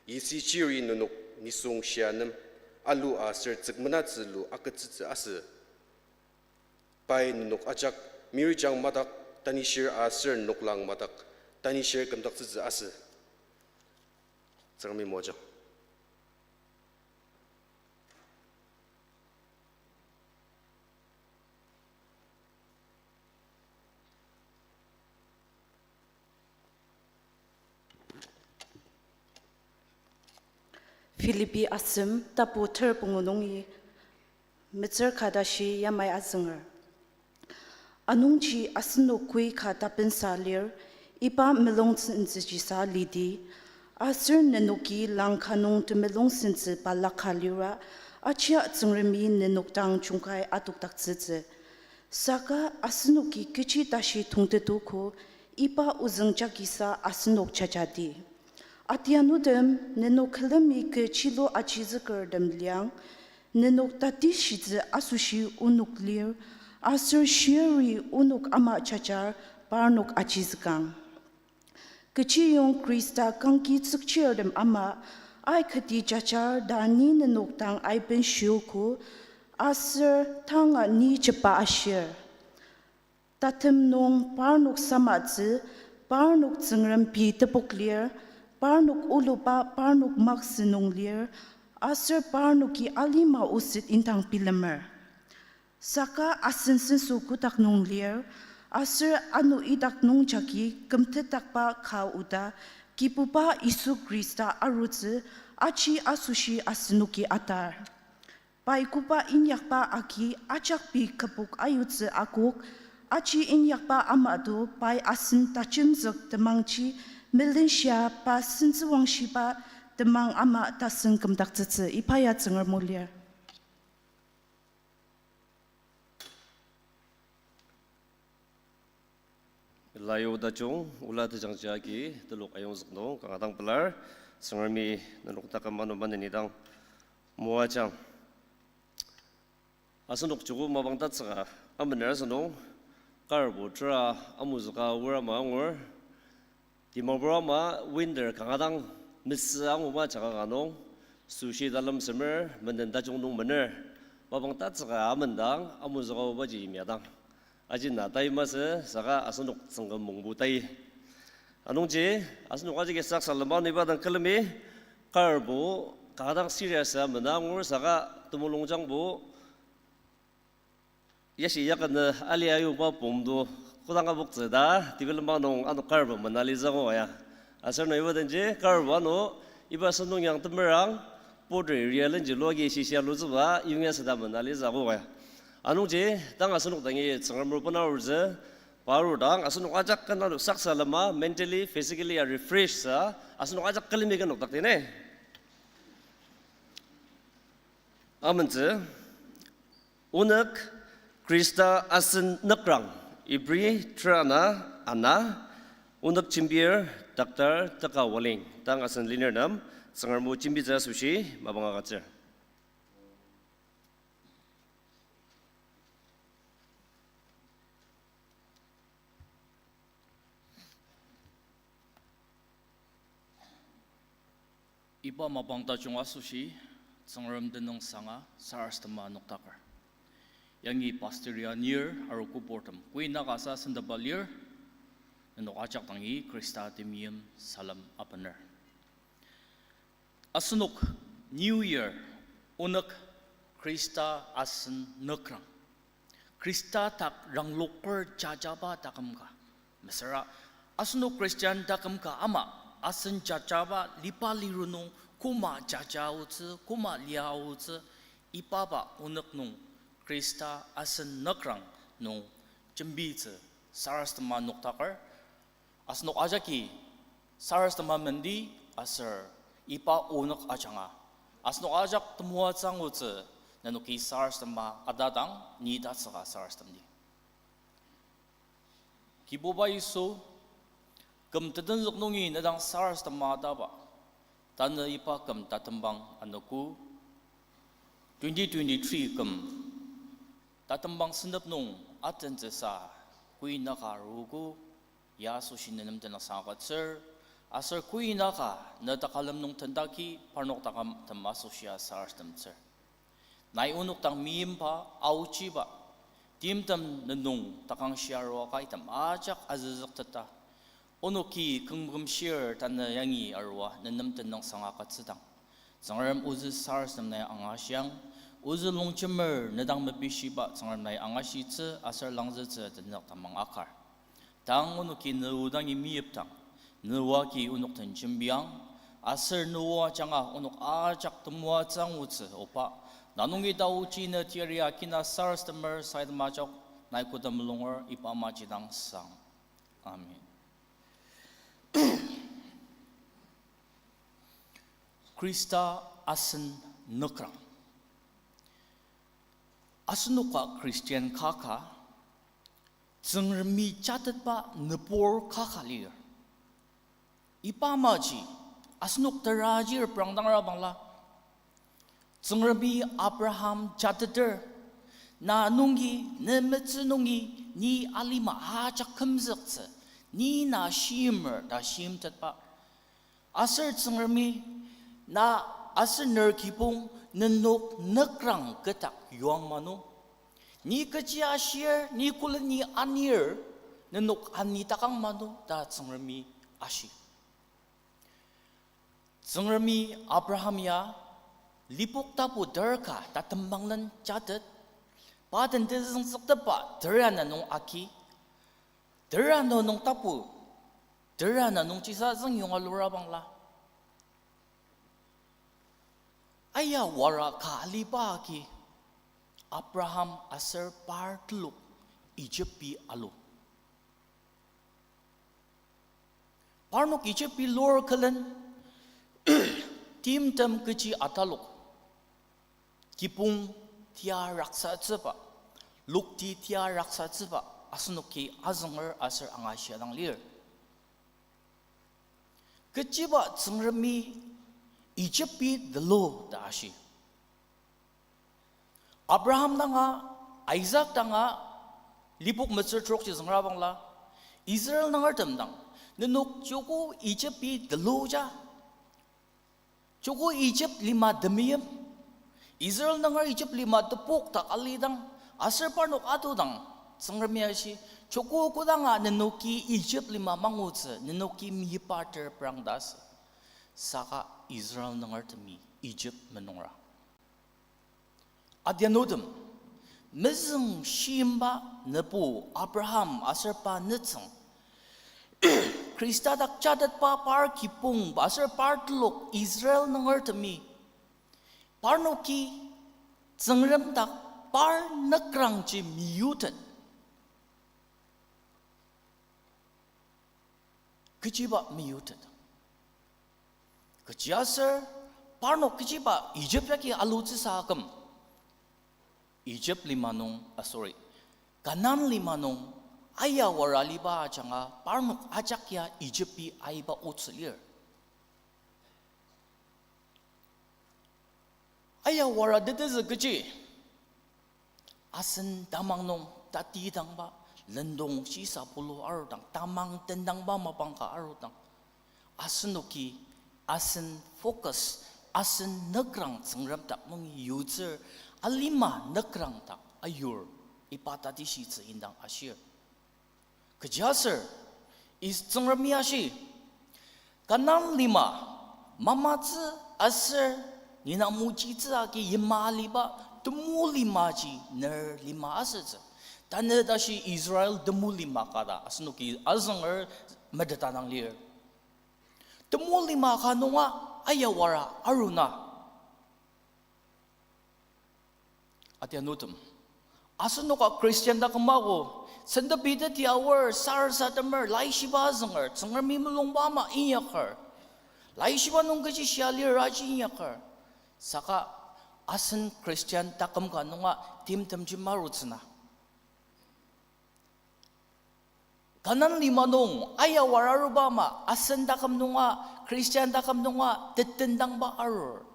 Yisi chiri nenok nisung shia nem alu aser tsükmenatsü lu agütsütsü asü. Pai nenok ajak mirijang madak tanishir aser noklang madak tanishir kümdaktsütsü asü. Tsüngremi moajang. Philippi asem tapu ter pungu nungi metsür ka tashi yamai azünger. Anungji asenok koi ka tapensa lir, iba mulung sentsüjisa lidi, aser nenoki langka nung temulung sentsü balaka lira, achia Tsüngremi nenok dang jungkai adokdaktsütsü. Saka asenoki kechi tashi tongtetogo, iba ozüng jakisa asenok jajadi. Atianutem, nenok külemi kü chilo ajizükertem liang, nenok tatishitsü asoshi onok lir, aser shiri onok ama jajar parnok ajizükang. Kechiyong Khrista kangki tsükchirtem ama, aikati jajar ta ni nenok dang aiben shiogo, aser tanga ni jepa ashir. Tatem nung parnok samatsü, parnok Tsüngrem pei tepok lir, parnok oluba parnok maksü nung lir, aser parnoki alima oset indang bilemer. Saka asen senso kotak nung lir, aser ano idak nung jagi kümtetdakba ka oda, Kibuba Yisu Khrista arutsü, aji asoshi asenoki atar. Pai koba inyakba agi ajak pei kübok ayutsü akok, aji inyakba amado pai asen tajemzük temangji melenshia pa sentsüwangshiba temang ama tasen kümdaktsütsü. Iba ya Tsüngrem o lir. Layo tajung, ola tejangji agi telok ayongzük nung kanga dang pelar, Tsüngremi nenok taküm ano maneni dang moajang. Asenok joko mapang tatsüka amener asünung, karbo tera amuzüka aor ama angur, Dimapur ama winter kanga dang mesü anguba jaka ka nung, Süshi talemsemer, menden tajung nung mener, mapang tatsüka amendang, amuzüka obaji yimyadang. Aji na tai masü, saka asenok tsüngküm mongbu tai. Anungji, asenok ajaki saksa lemang iba dang külemi, karbo, kadang serious amena angur saka temulungjangbo, yashi yakana ali ayuba pumdo kodang aboktsü ta, tibelembang nung ano karbo menalitsü angu ya. Aser na iba denji karbo ano iba sentong yang temerang, border area lenji logi shishia lutsüba yongya seda menalitsü angu ya. Anungji, tang asenok dangi Tsüngrem rupena arutsü, parur dang asenok ajak kena saksa lema mentally, physically ya refresh sa, asenok ajak külemi kenok dakti ne. Amentsü, onük Khrista asen nükrang, Ibri terana ana, onük jembir Doctor Teka Waling, tang asen lenirtem, Tsüngrem o jembitsü asoshi mapang agütsür. Iba mapang tajung asoshi, Tsüngrem tenüngsanga sarasadema noktaker. Yangi pastor ya anir aru kübortem, kuinaka sa sendaba lir, nenok ajak dangi Khrista temeim salem abener. Asenok New Year, onük Khrista asen nükrang. Khrista dak rangloker jajaba taküm ka. Mesüra, asenok Christian taküm ka ama, asen jajaba liba liru nung koma jaja aotsü, koma lia aotsü, ibaba onük nung Khrista asen nükrang nung jembitsü sarasadema noktaker, asenok ajaki sarasadema mendi aser iba onük ajanga asenok ajak temoatsü angutsü, nenoki sarasadema atadang ni tatsüka sarasademdi. Kibuba Yisu, küm tetenzük nungi ne dang sarasadema ataba, tanü iba küm tatembang anogo, twenty twenty-three küm tatembang sentep nung atentsüsa kuinaka arogo, ya asoshi ne nem tenüngsang agütsür, aser kuinaka ne takalem nung tendaki parnok takamtem asoshia sarasademtsür. Nai onok dang meimba, aochiba, timtem ne nung takangshi arua ka item ajak azüzükteta, onoki kümkümshir tanü yangi arua ne nem tenüngsang agütsüdang, Tsüngrem ozü sarasadem nai angashiang, ozü longjemer ne dang mepishiba Tsüngrem nai angashitsü aser langzütsü tenük tamang akar. Tang onoki ne o dangi meyipdang, ne o agi onok den jembiang, aser ne o ajanga onok ajak temoatsü angutsü oba, na nungi taochi ne teyari akina sarasademer saidem ajak nai koda mulunger iba amaji dang sang. Amen. Khrista asen nükrang. Asenoka Christian kaka, Tsüngremi jatetba nübur kaka lir. Iba amaji, asenok tera ajir prangdangra bangla, Tsüngremi Abraham jateter, na nungi, ne metsü nungi, ni alima ajak kümzüktsü, ni na shimer ta shimtetba. Aser Tsüngremi, na aser ner kibong nenok nükrang ketak yuang manu. Ni kechi ashir, ni koleni anir, nenok ani takang manu ta Tsüngremi ashi. Tsüngremi Abraham ya lipok tapu ter ka tatembanglen jatet, pa den tezüngzüktepba tera na nung agi, tera na nung tapu, tera na nung jisa züngyonga lura bangla. Aya wara ka aliba agi, Abraham aser par telok Egypt-i alu. Parnok Egypt-i lur külen, timtem kechi atalok, kibong tia raksatsüba, lokti tia raksatsüba, asenoki azünger aser angashidang lir. Kechiba Tsüngremi Egypt-i tulu ta ashi. Abraham danga, Isaac danga, lipok metsür trokji züngra bangla, Israel nangertem dang, nenok joko Egypt-i tuluja. Joko Egypt lima temeim, Israel nunger Egypt lima tepok dak alidang, aser parnok atudang, Tsüngremi ashi, joko kodanga nenoki Egypt lima mangutsü, nenoki meyipa ter prang ta asü. Saka Israel nungertemi Egypt menungra. Adianutem, mezüng shimba nebu Abraham aser pa nütsüng, Khrista dak jatetba par kibong aser par telok Israel nungertemi, parnoki Tsüngrem dak par nükrangji meyutet. Kechiba meyutet. Kechiaser parnok kechiba Egypt yagi alutsüsa aküm. Egypt lima nung, ah, sorry, Kanan lima nung ayawara aliba ajanga parnok ajak ya Egypt-i aiba otsü lir. Ayawara tetezü kechi? Asen tamang nung tatidangba, lendong shisa pulu arudang, tamang tendangba mapang ka arudang, asenoki asen focus, asen nükrang Tsüngrem dak nungi yutsür, alima nükrang dak ayur, iba tatishitsü indang ashir. Kechiaser, is Tsüngremi ashi, Kanan lima, mamatsü aser ni na mojitsü agi yima aliba temu limaji ner lima asütsü. Tanü tashi Israel temu lima ka ta asenoki azünger meteta dang lir. Temu lima ka nunga ayawara aruna. Adianutem, asenoka Christian taküm ako, sentepi teti aor, sarasademer, laishiba azünger, Tsüngremi mulungba ama inyaker, laishiba nung kechi shia lir aji inyaker, saka asen Christian taküm ka nunga timtemji marutsü na. Kanan lima nung ayawara aruba ama asen taküm nunga, Christian taküm nunga tetendangba arur.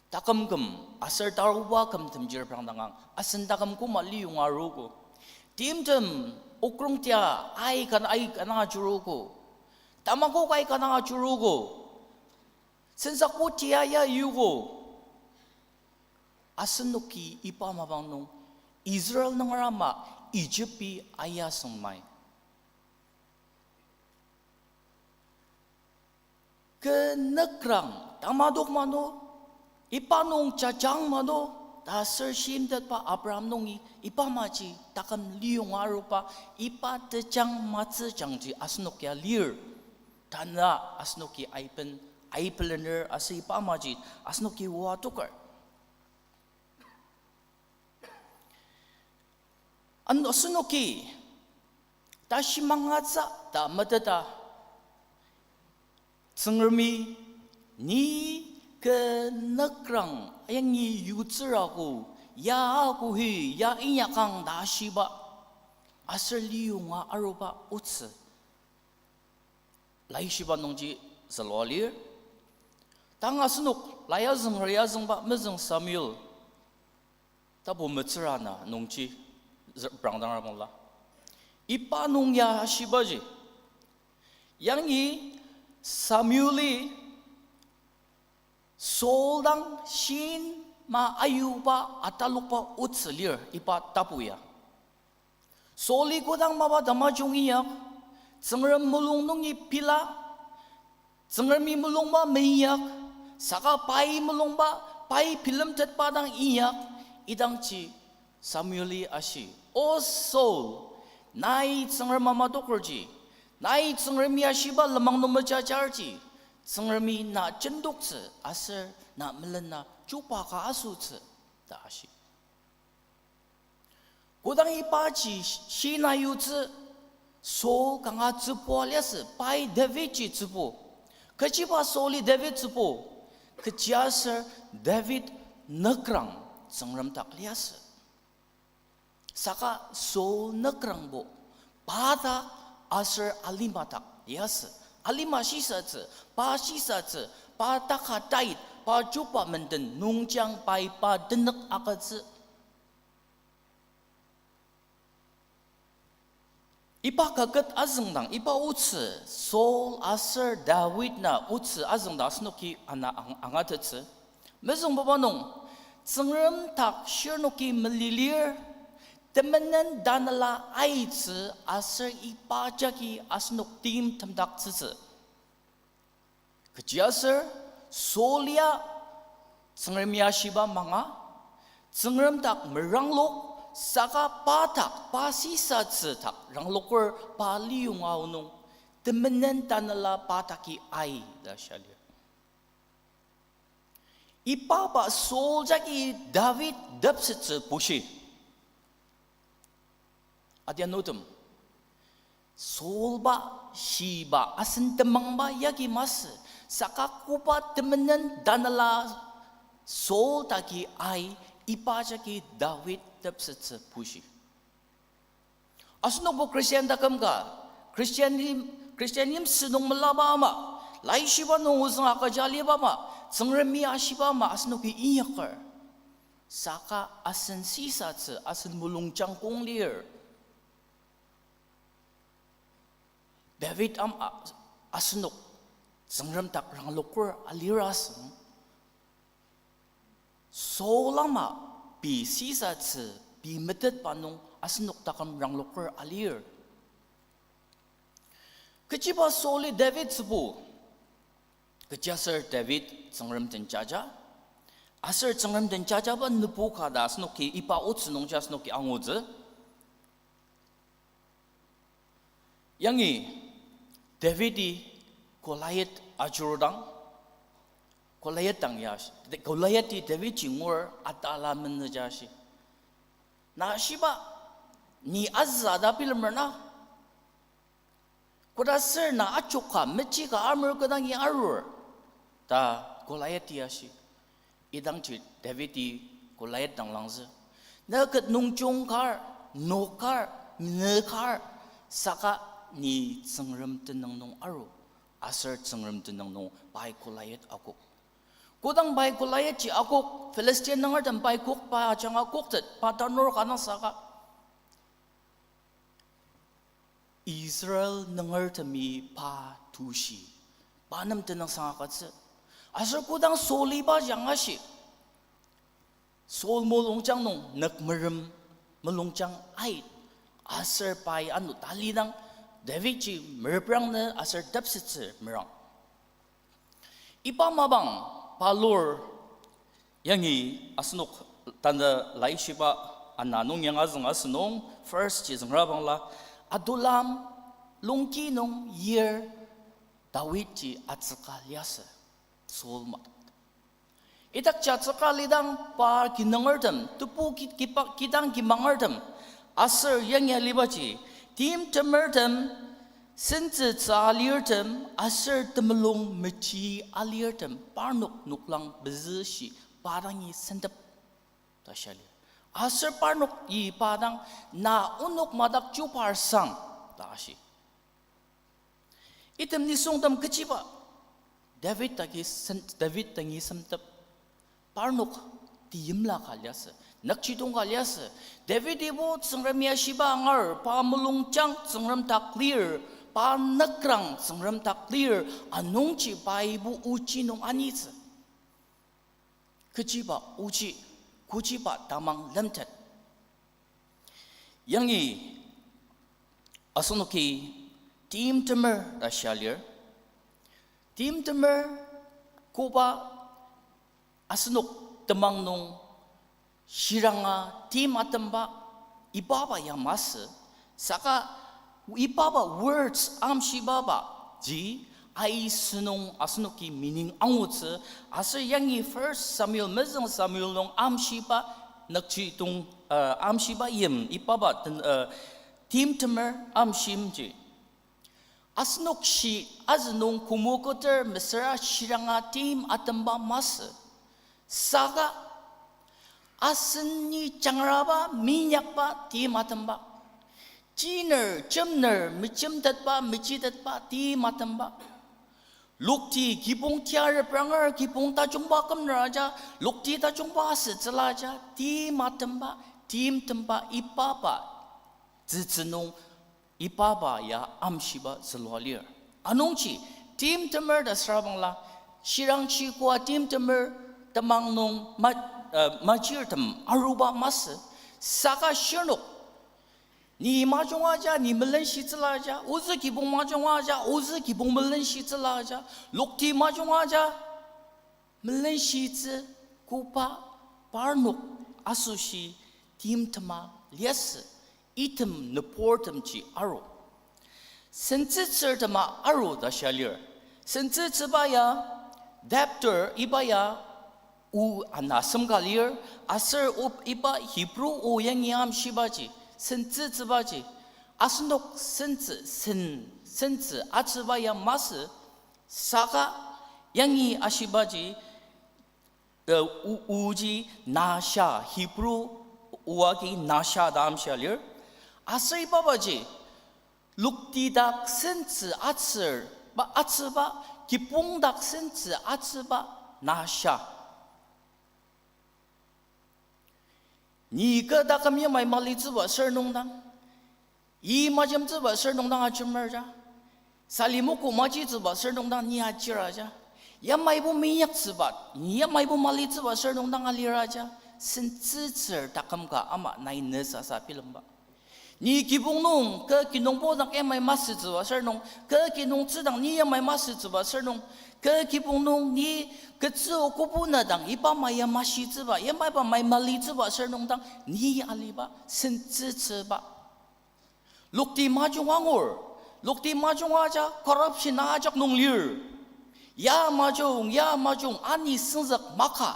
Taküm küm aser taruba küm temjir prang dangang, asen taküm koma liyonga aruogo. Timtem okrong tia aika, aika dang ajuruogo. Tamakok aika dang ajuruogo. Sensakbo tia ya yuogo. Asenoki iba mapang nung Israel nunger ama Egypt-i ayasüngmai. Kü nükrang tamadok mano, iba nung jajang mano, ta aser shimtetba Abraham nungi iba maji taküm liyonga aruba, iba tejang matsüjangji asenok ya lir. Tanü asenoki aiben, aibelener aser iba maji asenoki oa toker. An-, asenoki tashi mangatsü ta meteta, Tsüngremi ni kü nükrang yangi yutsürago, ya akohi, ya inyakang ta shiba, aser liyonga aruba otsü. Laishiba nungji zülua lir. Tang asenok lai azünger ya azüngba mezüng Samuel tapu metsüra ana nungji zü-, prangdangra mala. Iba nung ya ashibaji, yangi Samueli Saul dang shin ma ayuba atalokba otsü lir iba tapu ya. Sauli kodang mapa tamajung inyak, Tsüngrem mulung nungi pila, Tsüngremi mulungba meinyak, saka pai mulungba, pai bilemtetba dang inyak, idangji Samueli ashi, O Saul, nai Tsüngrem amatokerji, nai Tsüngremi ashiba lenmang nung mejajarji, Tsüngremi na jendoktsü aser na melena chuba ka asotsü, ta ashi. Kodang ibaji shina yutsü, Saul kanga tsübua liasü, pai Davidji tsübu. Kechiba Sauli David tsübu? Kechiaser David nükrang Tsüngrem dak liasü. Saka Saul nükrangbo pa dak aser alima dak liasü. Alima shisatsü, pa shisatsü, pa taka tait, pa chuba menden nungji pai pa tenük agütsü. Iba kaket azüngdang, iba otsü, Saul aser David na otsü azüngdang asenoki ana ang-, angatettsü. Mezüngbuba nung, Tsüngrem dak shirnoki melilir, temenen tanela aitsü aser iba jagi asenok timtemdaktsütsü. Kechiaser Saul ya Tsüngremi ashiba manga, Tsüngrem dak meranglok, saka pa dak pa sisatsü dak rangloker pa liyonga aonung, temenen tanela pa daki ai ta shia lir. Iba pa Saul jagi David tepsettsü bushi. Adianutem, Saul ba, shiba, asen temangba yagi masü, saka koba temenen tanela Saul daki ai, iba jagi David tepsettsü bushi. Asenokbo Christian taküm ka, Christian yim, Christian yimsü nung melaba ama, laishiba nung ozüng agüja aliba ama, Tsüngremi ashiba ama asenoki inyaker. Saka asen sisatsü, asen mulungjang kong lir. David ama asenok Tsüngrem dak rangloker alir asüng, Saul ama pei sisatsü, pei metetba nung asenok taküm rangloker alir. Kechiba Saul-i David tsübu? Kechiaser David Tsüngrem den jaja. Aser Tsüngrem den jajaba nübu ka ta asenoki iba otsü nungji asenoki angutsü. Yangi David-i Goliath ajurudang, Goliath dang ya, Goliath-i David-i ngur atala menüja shi, na shiba, ni azü ta bilemer na? Koda ser na achoka mechika amer kodangi arur, ta Goliath-i ashi. Idangji David-i Goliath dang langzü, na ket nungjung kar, nok kar, menü kar, saka ni Tsüngrem tenüng nung aru, aser Tsüngrem tenüng nung pai Goliath akok. Kodang pai Goliath ji akok, Philistine nungertem pai kok pa ajanga koktet, pa tanur ka nung saka Israel nungertemi pa tushi, pa nem tenüngsang agütsü. Aser kodang Saul-i pa jang ashi, Saul mulungjang nung nükmerem mulungjang ait, aser pai ano talidang David ji mereprang nü aser tepsettsü merang. Iba mapang palur yangi asenok tanü laishiba ana nung yangazüng asünung, first ji züngra bangla, Adulam longki nung yir David ji atsüka liasü, Saul ma. Idakji atsüka lidang pa kinungertem, tebu ki-, kipa-, kidang kimangertem, aser yangi alibaji, timtemertem, sentsütsü alirtem, aser temulung mechi alirtem, parnok noklang pezü shi pa dangi sentep ta shia lir. Aser parnoki pa dang, na onok madak chupar sang ta ashi. Item nisungtem kechiba, David dagi sen-, David dangi semtep, parnok tiyimla ka liasü, nükjidong ka liasü. David-ibo Tsüngremi ashiba angar, pa mulungjang Tsüngrem dak lir, pa nükrang Tsüngrem dak lir, anungji paibo ochi nung anitsü. Kechiba ochi, kechiba tamang lemtet. Yangi asenoki timtemer ta shia lir. Timtemer koba asenok temang nung shiranga tim atemba ibaba ya masü, saka ibaba words amshibaba ji aisünung asenoki meaning angutsü, aser yangi First Samuel, mezüng Samuel nung amshiba nükjidong, uh, amshiba yim ibaba ten, uh, timtemer amshimji. Asenok shi azü nung kümoketer mesüra shiranga tim atemba masü. Saka aseni jangraba minyakba tim atemba. Chiner, chemner, mechimtetba, mechitetba tim atemba. Lokti kibong tia repranger, kibong tajungba kümner aja, lokti tajungba asütsüla aja, tim atemba, timtemba ibaba, tsütsü nung Ibaba ya amshiba zülua lir. Anungji, timtemer ta sürabangla, shirangji koa timtemer temang nung ma-, uh, majirtem aruba masü, saka shirnok. Ni majunga ja, ni melenshitsüla ja, ozü kibong majunga ja, ozü kibong melenshitsüla ja, lokti majunga ja, melenshitsü koba parnok asoshi timtema liasü, item nüburtemji aru. Sentsütsürtema aru ta shia lir. Sentsütsüba ya, debtor iba ya, o ana asem ka lir, aser o iba Hebrew o yangi amshibaji, sentsütsübaji, asenok sentsü, sen, sentsü atsüba ya masü, saka yangi ashibaji, eh, o, oji nasha, Hebrew o agi nasha ta amshia lir. Aser ibabaji, lokti dak sentsü atsür, ba atsüba, kibong dak sentsü atsüba, nasha. Ni kü taküm yamai malitsüba sür nungdang, i majemtsüba sür nungdang ajemer ja, salimogo majitsüba sür nungdang ni ajir aja, yamaibo minyaktsüba, ni yamaibo malitsüba sür nungdang alir aja, sentsütsür taküm ka ama nai ne sasa bilemba. Ni kibong nung kü kinungbo dang yamai masütsüba sür nung, kü kinungtsü dang ni yamai masütsüba sür nung, kü kibong nung ni ketsü okobu na dang iba mai yamashitsüba, yamaiba mai malitsüba sür nungdang ni aliba sentsütsüba. Lokti majung angur, lokti majung aja corruption ajak nung lir. Ya majung, ya majung ani süngzük maka.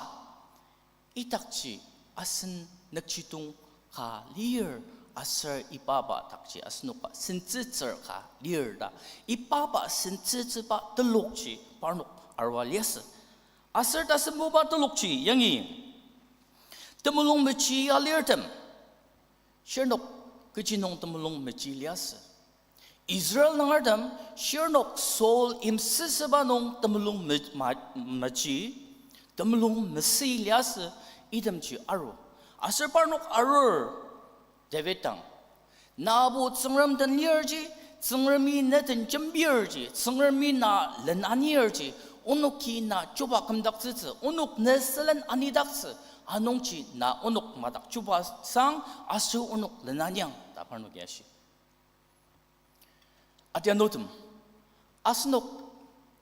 Idakji asen nükjidong ka lir aser ibaba dakji asenokba sentsütsür ka lir ta. Ibaba sentsütsüba telokji parnok arua liasü. Aser tasembuba telokji yangi temulung mechi alirtem. Shirnok kechi nung temulung mechi liasü? Israel nungertem shirnok Saul yimsüsüba nung temulung me-, ma-, mechi, temulung mesüi liasü itemji aru. Aser parnok arur David dang, nabo Tsüngrem den lirji, Tsüngremi ne den jembirji, Tsüngremi na len anirji, onoki na chuba kümdaktsütsü, onok ne sülen anidaktsü, anungji na onok madak chuba sang, aser onok len aniang, ta parnoki ashi. Adianutem, asenok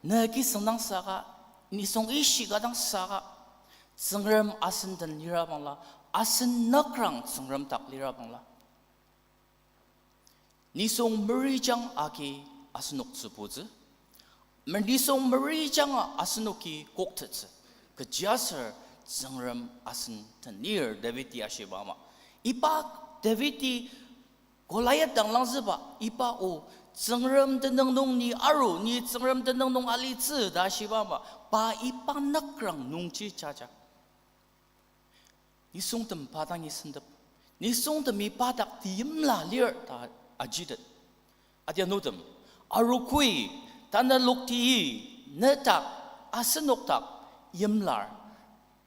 ne kisüng dang saka, nisung ishika dang saka, Tsüngrem asen den lira bangla, asen nükrang Tsüngrem dak lira bangla, nisung merijang agi asenok tsübutsü, mer-, nisung merijanga asenoki koktettsü, kechiaser Tsüngrem asen den lir Davidi ashiba ama. Iba Davidi Goliath dang langzüba, iba o, Tsüngrem tenüng nung ni aru, ni Tsüngrem tenüng nung alitsü ta shiba ama, pa iba nükrang nungji jaja. Nisungtem pa dangi sentep, nisungtemi pa dak tiyimla lir ta ajitet. Adianutem, arogoi, tanü lokti, ne dak, asenok dak, yimlar.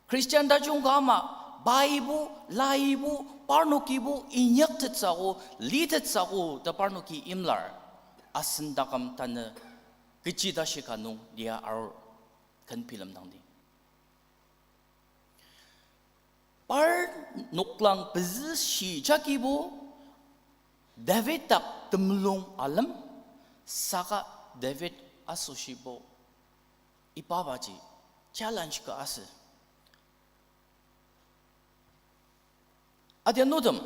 Christian tajung ka ama, paibo, laibo, parnokibo inyaktettsüogo, litettsüogo ta parnoki yimlar. Asen taküm tanü kechi tashi ka nung lia arur, ken bilemdangdi. Par noklang pezü shijagibo David dak temulung alem, saka David asoshibo ibabaji challenge ka asü. Adianutem,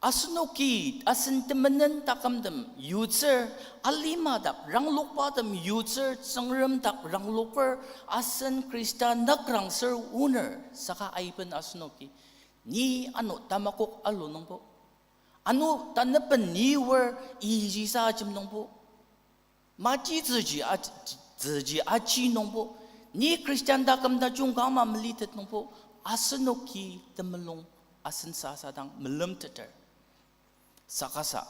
asenoki asen temenen takümtem yutsür, alima dak ranglokbatem yutsür, Tsüngrem dak rangloker, asen Khrista nükrang ser oner, saka aiben asenoki, ni ano tamakok alu nungbo, ano tanüben ni oar iji sa ajem nungbo, maji tsüji a-, tsüji aji nungbo, ni Christian taküm tajung ka ama melitet nungbo, asenoki temulung asen sasa dang melemteter. Saka sa,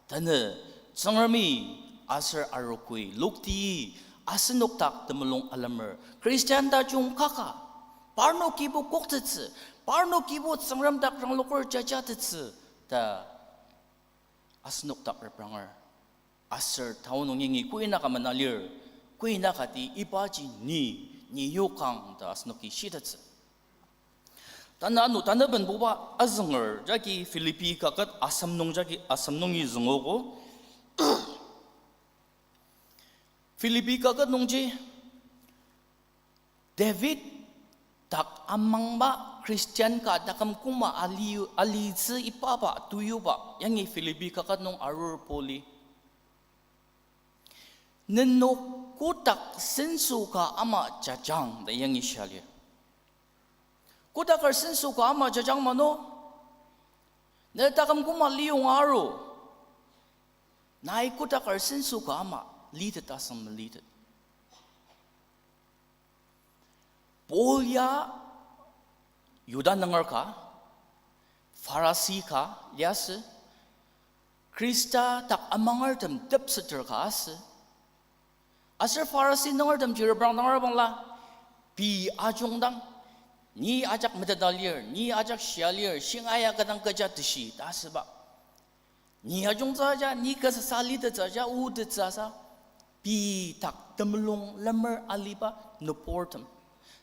tanü Tsüngremi aser arogoi lokti asenok dak temulung alemer, Christian tajung kaka, parnokibo koktettsü, parnokibo Tsüngrem dak rangloker jajatettsü ta asenok dak repranger. Aser tao nung yangi kuinaka mena lir, kuinakati ibaji ni, ni yokang ta asenoki shitettsü. Tanü ano tanaben buba azünger jagi Philippi kaket asem nung jagi asem nungi züngogo. Philippi kaket nungji David dak amangba Christian ka taküm koma ali, alitsü ibaba tuyuba yangi Philippi kaket nung arur Pauli. Nenok kotak senso ka ama jajang ta yangi shia lir. Kotaker senso ka ama jajang mano, ne taküm koma liyonga aru, nai kotaker senso ka ama litet asüng melitet. Paul ya Yuda nunger ka, Pharisi ka liasü, Khrista dak amangertem tepseter ka asü. Aser Pharisi nungertemji reprang dang arabangla, pei ajungdang, ni ajak meteta lir, ni ajak shia lir, shingaia kadang kecha teshi ta asüba. Ni ajungtsü aja, ni kasasa litettsü aja, otettsü asa, pei dak temulung lemer aliba nübortem.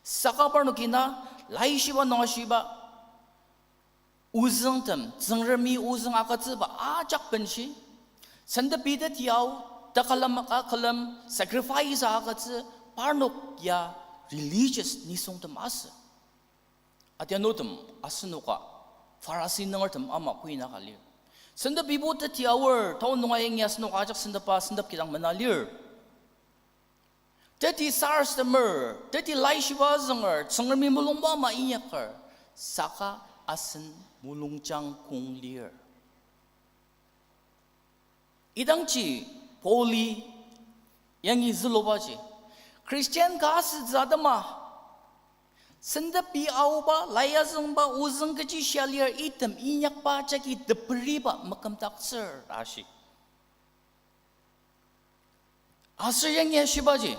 Saka parnoki na, laishiba nung ashiba, ozüngtem, Tsüngremi ozüng agütsüba ajak benshi, sentepi teti ao, takalem akülem, sacrifice agütsü, parnok ya religious nisungtem asü. Adianutem asenoka, Pharisi nungertem ama kuinaka lir. Sentepibo teti aor, tao nunga yangi asenok ajak sentepa sentep kidang mena lir. Teti sarasademer, teti laishiba azünger, Tsüngremi mulungba ama inyaker, saka asen mulungjang kong lir. Idangji Pauli yangi zülubaji, Christian ka asütsü atema, sentepi aoba, lai azüngba, ozüng kechi shia lir item inyakba jagi teperiba makümdaktsür ta ashi. Aser yangi ashibaji,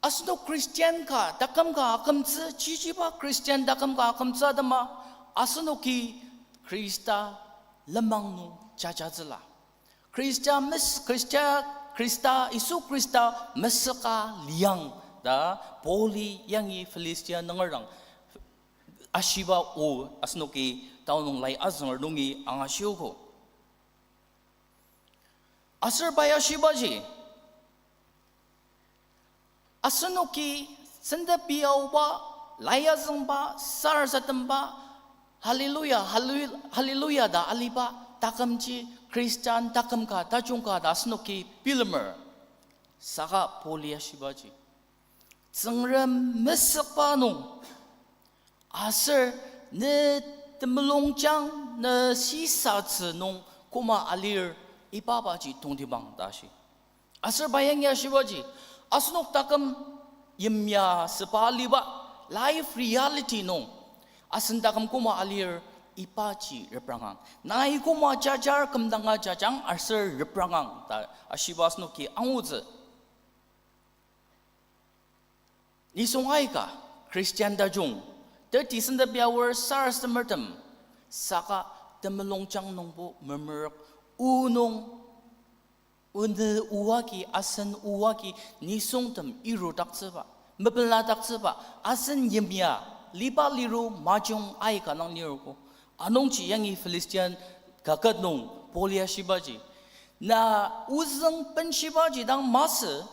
asenok Christian ka taküm ka akümtsü, chichiba Christian taküm ka akümtsü atema, asenoki Khrista lenmang nung jajatsüla. Khrista mes-, Khrista, Khrista, Yisu Khrista mesüka liang ta Pauli yangi Philistia nunger dang ashiba o asenoki tao nung lai azünger nungi angashiogo. Aser pai ashibaji, asenoki sentepi aoba, lai azüngba, sarasademba, hallelujah, hallelu-, hallelujah ta aliba takümji Christian taküm ka tajung ka ta asenoki bilemer. Saka Pauli ashibaji, Tsüngrem mesükba nung, aser ne temulungjang ne shisatsü nung koma alir ibabaji tongtibang ta ashi. Aser pa yangi ashibaji, asenok taküm yimya süba aliba life reality nung, asen taküm koma alir ibaji reprangang. Nai koma jajar kümdanga jajang aser reprangang ta ashiba asenoki angutsü. Nisung aika, Christian tajung, teti sentepi aor sarasademertem, saka temulungjang nungbo memerük, o nung, o nü o agi, asen o agi, nisungtem irudaktsüba, mepeladaktsüba, asen yimya, liba liru majung aika nang lirogo. Anungji yangi Philistine kaket nung Paul ya shibaji, na ozüng benshibaji dang masü,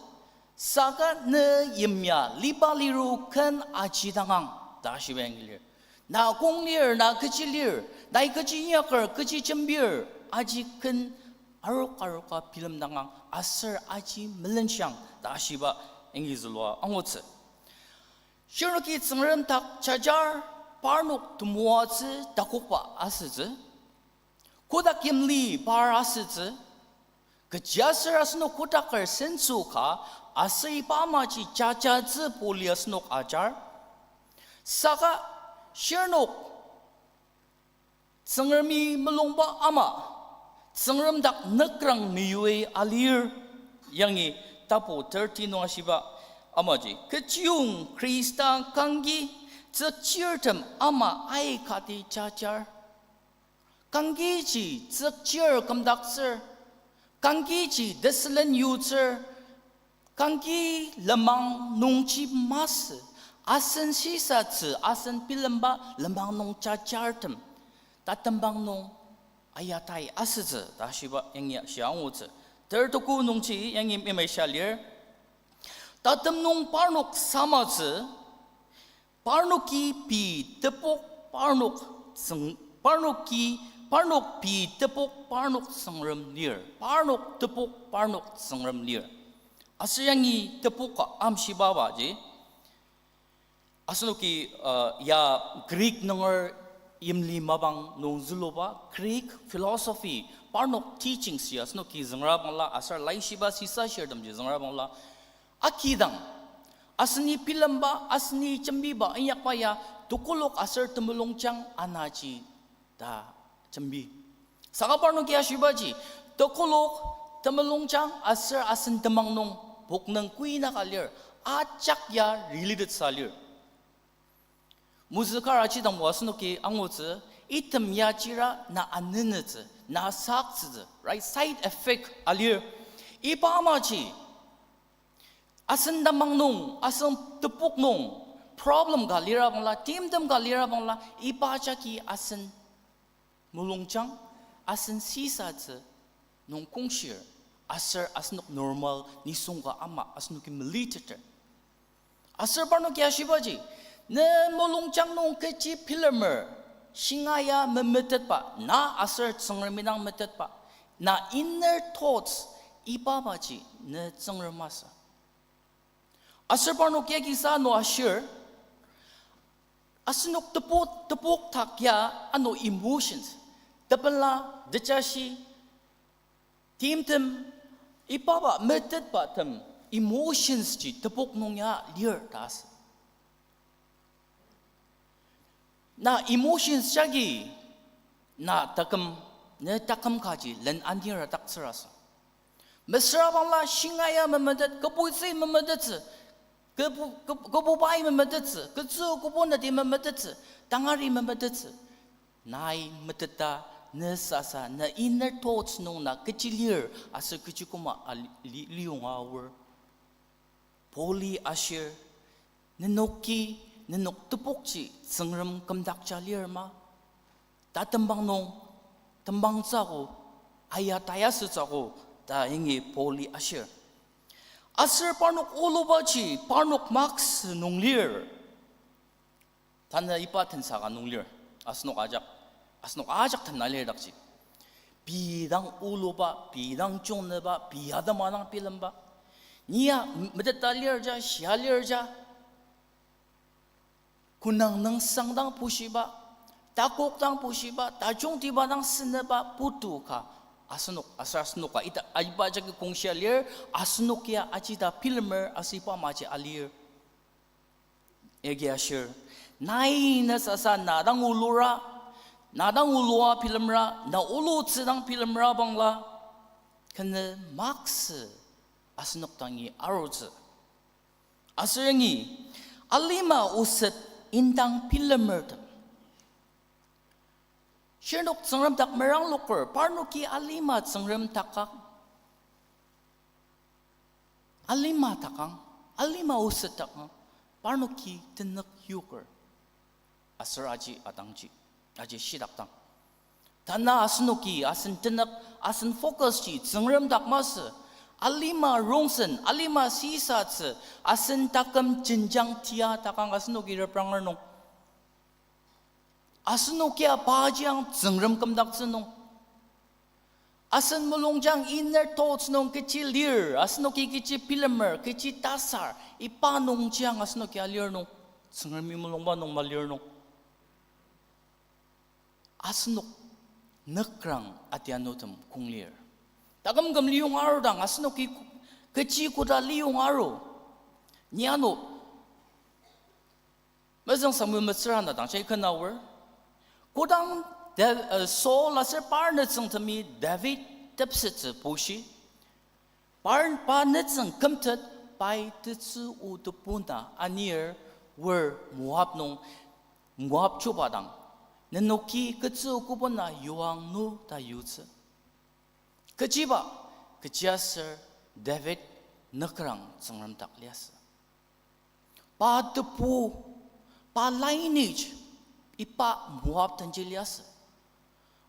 saka ne yimya liba liru ken ajidangang ta shiba yangi lir. Na kong lir, na kechi lir, nai kechi inyaker, kechi jembir, aji ken arok aroka bilemdangang aser aji melenshang ta shiba yangi zülua angutsü. Shirnoki Tsüngrem dak jajar parnok temoatsü takokba asütsü. Kotak yimli par asütsü. Kechiaser asenok kotaker senso ka asü iba amaji jajatsü Paul-i asenok ajar. Saka shirnok Tsüngremi mulungba ama, Tsüngrem dak nükrang meyui alir yangi tapu thirty nung ashiba amaji, kechiyong Khrista kangki tsükchirtem ama aikati jajar. Kangkiji tsükchir kümdaktsür, kangkiji tesülen yutsür, kangki lenmang nungji masü, asen shisatsü, asen bilemba lenmang nung jajartem, tatembang nung ayatai asütsü ta shiba yangi shia angutsü. Ter tuku nungji yangi memeisha lir. Tatem nung parnok samatsü, parnoki pei tepok parnok tsüng-, parnoki, parnok pei tepok parnok Tsüngrem lir. Parnok tepok parnok Tsüngrem lir. Aser yangi tepok ka amshibabaji, asenoki, uh, ya Greek nunger yimli mapang nung züluba Greek philosophy, parnok teachings ya asenoki züngra bangla aser laishiba sisa shirtemji züngra bangla, akidang, aseni bilemba, aseni jembiba inyakba ya tekolak aser temulungjang anaji ta jembi. Saka parnoki ashibaji, tekolak, temulungjang aser asen temang nung poknüng kuina ka lir, ajak ya related sa lir. Mozü kar aji dangbo asenoki angutsü, item ya jira na anenetsü, na saktsütsü, right? Side effect alir. Iba amaji, asen temang nung, asen tepok nung, problem ka lira bangla, timtem ka lira bangla, iba jagi asen mulungjang, asen shisatsü nung kongshir, aser asenok normal nisung ka ama asenoki meliteter. Aser parnoki ashibaji, ne mulungjang nung kechi bilemer, shinga ya memetetba, na aser Tsüngremi dang metetba, na inner thoughts, iba amaji ne Tsüngrem masü. Aser parnok yagi sa ano ashir, asenok tepo-, tepok dak ya ano emotions, tepela, tejashi, timtem, ibaba metetbatem, emotions ji tepok nung ya lir ta asü. Na emotions jagi, na taküm, ne taküm kaji len anir adaktsür asü. Mesüra bangla shinga ya memetet, kübok tzü memetettsü, kübok, küb-, kübok pai memetettsü, kütsü kübok nati memetettsü, tangari memetettsü. Nai meteta, ne sasa, na inner thoughts nung na kechi lir, aser kechi küma ali-, li-, liyonga aor. Pauli ashir, nenoki, nenok tepokji Tsüngrem kümdakja lir ma? Ta tembang nung, tembangtsü ko, aya tayasütsü ko, ta yangi Pauli ashir. Aser parnok olubaji, parnok maksü nung lir. Tanü iba tensa ka nung lir, asenok ajak, asenok ajak tena lir dakji. Pei dang oluba, pei dang jungnüba, pei atema dang bilemba. Ni ya m-, meteta lir ja, shia lir ja. Konang nüngsang dang pushiba, takok dang pushiba, tajungtiba dang senüba putu ka asenok, aser asenok ka ita, aiba jagi kongshia lir, asenok ya ajida bilemer aser iba amaji alir. Agi ashir, nai na sasa na dang olura, na dang olua bilemra, na olutsü dang bilemra bangla, kenü maksü asenok dangi arutsü. Aser yangi, alima oset indang bilemertem. Shirnok Tsüngrem dak merangloker, parnoki alima Tsüngrem takang. Alima takang, alima oset takang, parnoki tenük yoker. Aser aji atangji, aji shidakdang. Tanü asenoki asen tenük, asen focus ji Tsüngrem dak masü, alima rongsen, alima shisatsü, asen taküm jenjang tia takang asenoki repranger nung. Asenokia pajiang Tsüngrem kümdaktsü nung. Asen mulungjang inner thoughts nung kechi lir, asenoki kechi bilemer, kechi tasar, iba nungjiang asenoki alir nung, Tsüngremi mulungba nung malir nung. Asenok nükrang atianutem kong lir. Taküm küm liyong arudang, asenoki ku-, kechi koda liyong aru. Ni ano, mezüng Samuel metsüra na dang jai kena aor. Kodang Da-, uh, Saul aser par nütsüngtemi David tepsettsü bushi, par pa nütsüng kümtet pai tetsü o tebuna anir, wor Moab nung, Moab chuba dang, Nenoki ketsü kübona yuang nu ta yutsü. Kechiba, kechiaser David nükrang Tsüngrem dak liasü. Pa tebu, pa lineage, iba Moab denji liasü.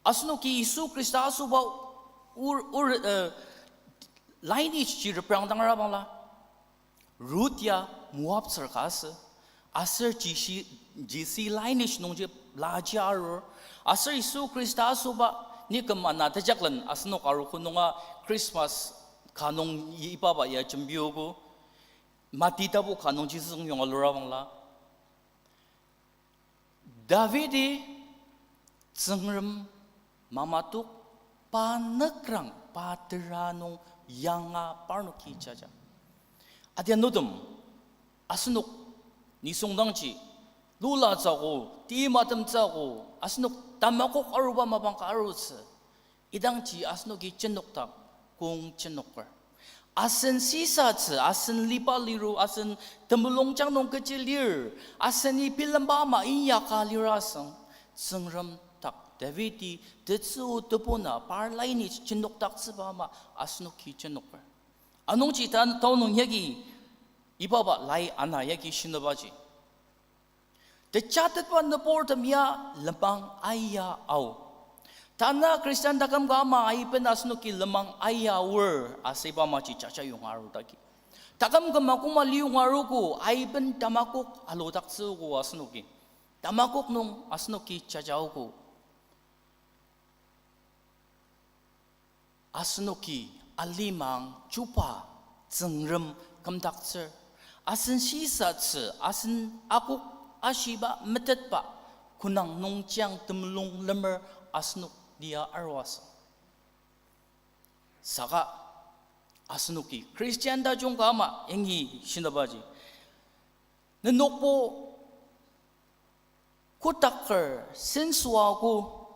Asenoki Yisu Khrista asoba or, or, eh, lineage ji reprangdangra bangla. Ruth ya Moab tsür ka asü. Aser Jesse, Jesse lineage nungji laji arur. Aser Yisu Khrista asoba ni küm ana tejaklen asenok arogo nunga Christmas ka nung i-, ibaba ya jembiogo. Mati tapu ka nungji süzüng yonga lura bangla. Davidi Tsüngrem mamatok pa nükrang pa tera nung yanga parnoki jaja. Adianutem, asenok nisungdangji, lula tsüogo, tima tem tsüogo, asenok tamakok aruba mapang ka arutsü. Idangji asenoki jenokdak kong jenoker. Asen shisatsü, asen liba liru, asen temulungjang nung kechi lir, aseni bilemba ama inyaka lirasüng, Tsüngrem dak Davidi tetsü tebuna par lineage jenokdaktsüba ama asenoki jenoker. Anungji ta tao nung yagi ibaba lai ana yagi shinübaji. Tejatetba nüburtem ya lenmang aya ao. Tanü Christian taküm ka ama aiben asenoki lenmang aya aor asüba amaji jaja yonga arudaki. Taküm küma koma liyonga arogo aiben tamakok aludaktsüogo asenoki. Tamakok nung asenoki jajaogo. Asenoki alimang chuba Tsüngrem kümdaktsür. Asen shisatsü, asen akok ashiba metetba, konang nungjiang temulung lemer asenok lia aruasü. Saka asenoki Christian tajung ka ama yangi shinübaji. Nenokbo kodaker senso ako,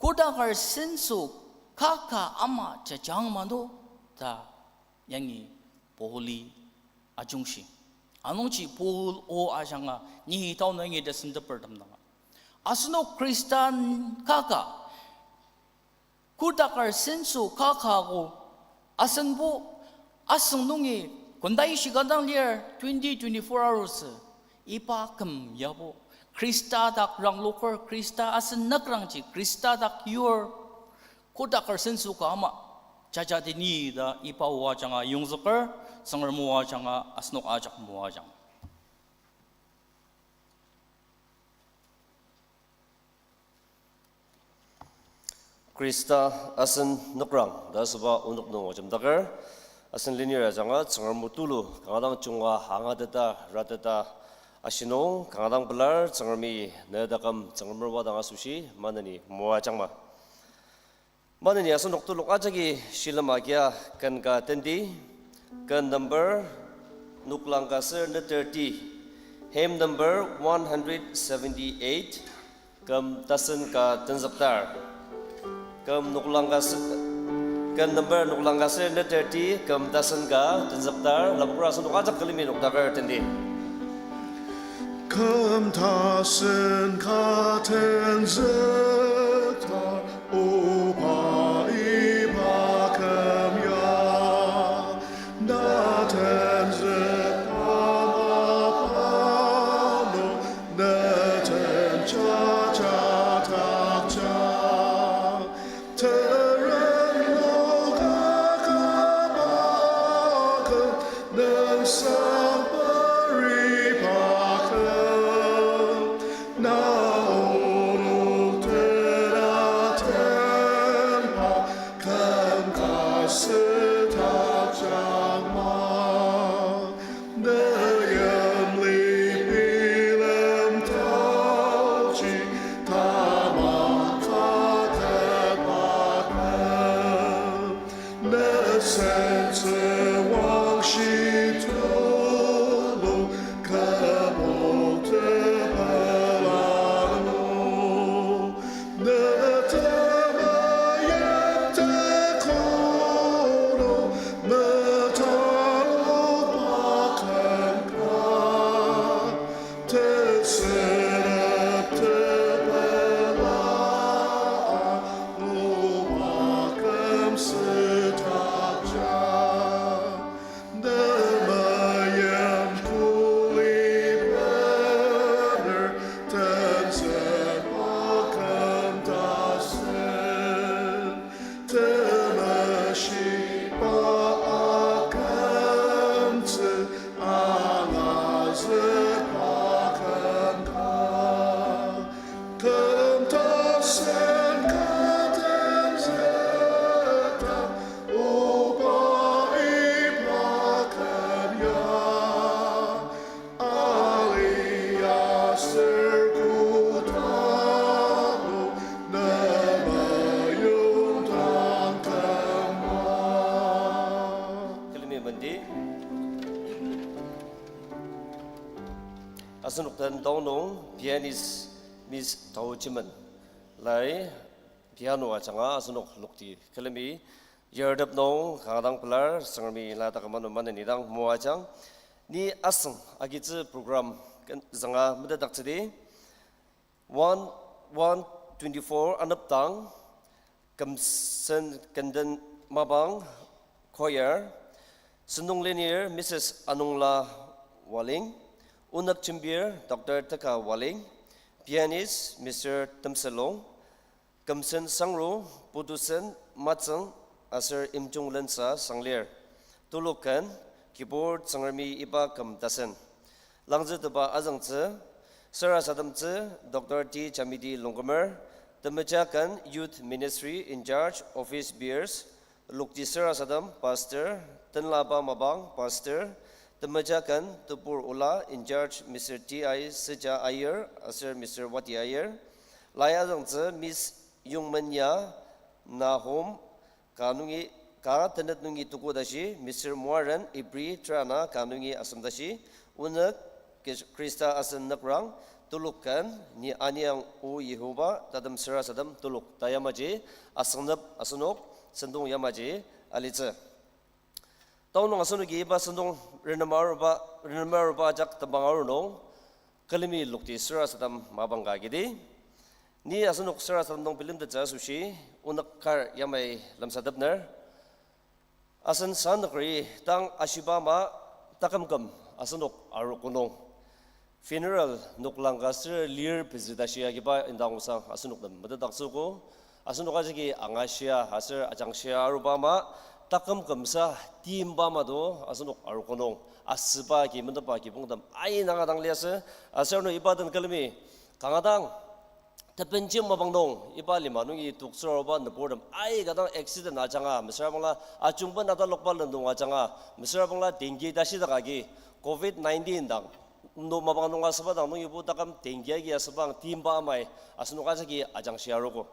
kodaker senso kaka ama jajang mano ta yangi Pauli ajungshi. Anungji Paul o ajanga ni tao nung yangi tesentepertem danga. Asenok Khristan kaka kodaker senso kaka ako, asenbo asüng nungi kondai shigadang lir twenty twenty-four arutsü, iba küm yabo Khrista dak rangloker, Khrista asen nükrangji Khrista dak yur, kodaker senso ka ama jajadi ni ta iba o ajanga yongzüker, Tsüngrem o ajanga asenok ajak moajang. Khrista asen nükrang ta asüba onok nung ajemdaker, asen lenir ajanga Tsüngrem o tulu kanga dang junga angateta rateta ashinung kanga dang pelar. Tsüngremi ne taküm Tsüngremer wadang asoshi maneni moajangma. Maneni asenok telok ajaki shilem agia ken ka tendi, ken number noklang ka ser ne thirty, hymn number one hundred seventy-eight, küm tasen ka tenzüktar. Küm noklang ka se-, ken number noklang ka ser ne thirty, küm tasen ka tenzüktar, lapokra asenok ajak külemi noktaker tendi. Küm tasen ka tenzüktar, oba iba küm ya, na tenzükba mapang nung, ne den jaja dakja. Terennoka kaba küm, nüngsang periba küm, na onok tera tenba küm ka sütakjangma. Ne yimli bilem taoji tamang katetba küm, ne sentsü wangshi tulu küm o tepela nung, ne temeim tekolo metalokba küm ka, tesenep tepela Asenok den taonung pianist Miss Tao Chimen lai piano ajanga asenok lokti külemi yartep nung kanga dang pelar. Tsüngremi la taküm ano maneni dang moajang. Ni asüng agitsü program ken-, zünga metetdaktsüdi. One, one twenty-four anepdang, Kümsen Kenden Mapang, choir, sentong lenir Missus Anungla Waling, onük jembir Doctor Teka Waling, pianist Mister Temselong, kümsen sangru, putusen, matsüng, aser imjung lensa sanglir. Tuluken, kibur Tsüngremi iba küm tasen. Langzütepa azüngtsü, sarasademtsü, Doctor T Jamidi Longkumer, temejaken Youth Ministry in charge, office bearers, lokti sarasadem, Pastor, Tenlaba Mapang, Pastor, temejaken, tebur ola, in charge, Mister T I Seja Aier, aser Mister Wati Aier, lai azüngtsü, Miss Yongmenya Nahom, ka nungi, ka tenet nungi tuku tashi, Mister Moaren, Ibri, Trana, ka nungi asem tashi, onük, Kis-, Khrista asen nükrang, tuluken, ni aniang o Yehova, tatem sarasadem, tuluk, ta yamaji, asüngnep, asenok, sentong yamaji, alitsü. Taonung asenoki iba sentong renema aruba, renema aruba ajak tembang arur nung, külemi lokti sarasadem mapang ka agidi. Ni asenok sarasadem nung bilemtettsü asoshi, onük kar yamai lemsatepner. Asen sanükri tang ashiba ama takümküm asenok arogo nung funeral noklang ka ser lir pezü tashi agiba indang osang asenok nem metetdaktsüogo. Asenok ajaki angashia aser ajangshia aruba ama takümkümsa timba ama do asenok arogo nung asüba agi metetba kibongtem aina dang liasü. Aser ano iba den külemi kanga dang tebenji mapang nung, iba lima nungi toktsür aruba nüburtem aika dang accident ajanga, mesüra bangla ajungben atalokba lendong ajanga, mesüra bangla dengue tashidak agi, covid nineteen dang, no mapang nung asüba dang nungibo taküm dengue agi asübang timba amai, asenok ajaki ajangshia arogo.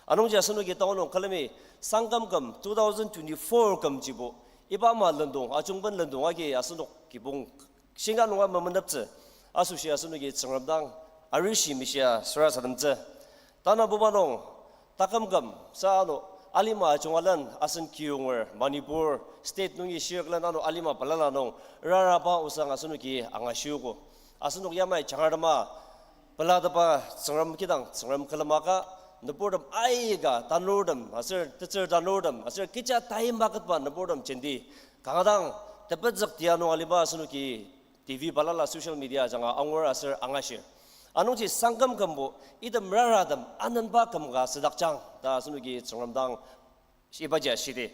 Anungji asenoki taonung külemi, sangkümküm two thousand twenty-four kümjibo, iba ama lendong, ajungben lendong agi asenok kibong shinga nunga memeneptsü, asoshi asenoki Tsüngrem dang arishi mishia sarasademtsü. Tanabuba nung, takümküm sa ano, alima ajungalen asen kiyonger Manipur state nungi shirklen ano alima balala nung raraba osang asenoki angashiogo. Asenok yamai jangartema pelatepa Tsüngrem kidang, Tsüngrem külemaka, nüburtem aika tanurtem aser tetsür tanurtem aser kecha tai maketba nüburtem jenti kanga dang tepetsük tia nung aliba asenoki T V balala social media ajanga angur aser angashir. Anungji sangkümkümbo item raratem anenba kümka südakjang ta asenoki Tsüngrem dang ibaji ashidi.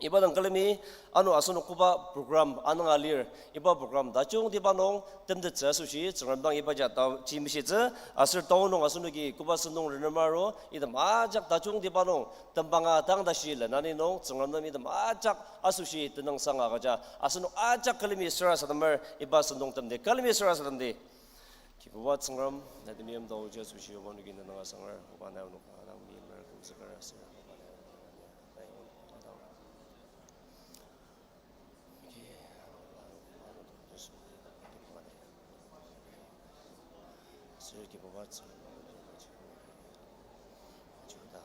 Iba dang külemi ano asenok koba program ananga lir, iba program tajungtiba nung temtettsü asoshi Tsüngrem dang ibaji tao ji mishitsü, aser tao nung asenoki koba sentong renema aru, item ajak tajungtiba nung tembanga tang tashi lenani nung Tsüngrem nem item ajak asoshi tenüngsang agüja, asenok ajak külemi sarasademer iba sentong temdi, külemi sarasademdi. Kibuba Tsüngrem, na temeim taoji asoshi oba noki na nanga sanger, oba na onok adang meimer kümzüker aser, oba na onok adang. Sür Kibuba Tsüngrem, Juda,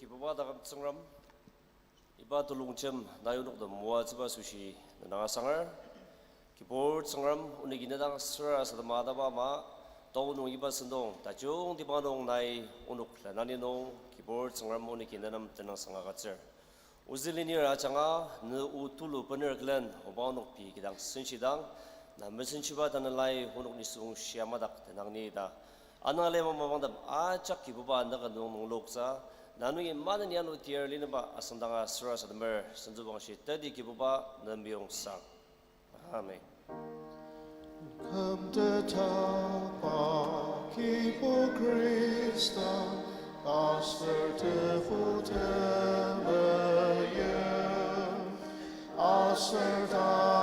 Kibuba taküm Tsüngrem, iba telongjem na onok nem moatsüba asoshi na nanga sanger. Kibur Tsüngrem, onoki na dang sarasadema ataba ama, Tao nung iba sentong tajungtiba nung nai onok lenani nung Kibur Tsüngrem oniki nenem tenüngsang agütsür. Ozü lenir ajanga ne o tulu bener külen oba onok pei kidang senshidang, na mesenchiba tanelai onok nisung shia madak tenang ni ta. Anang alima mapangtem ajak Kibuba naka nung nungloksa, na nungi maneni ano tiar linaba asüngdanga sarasademer, sentsübangshi teti Kibuba nem meyong sang. Amen. Kümteta pa Kibu Khrista, aser tebu temeim, aser ta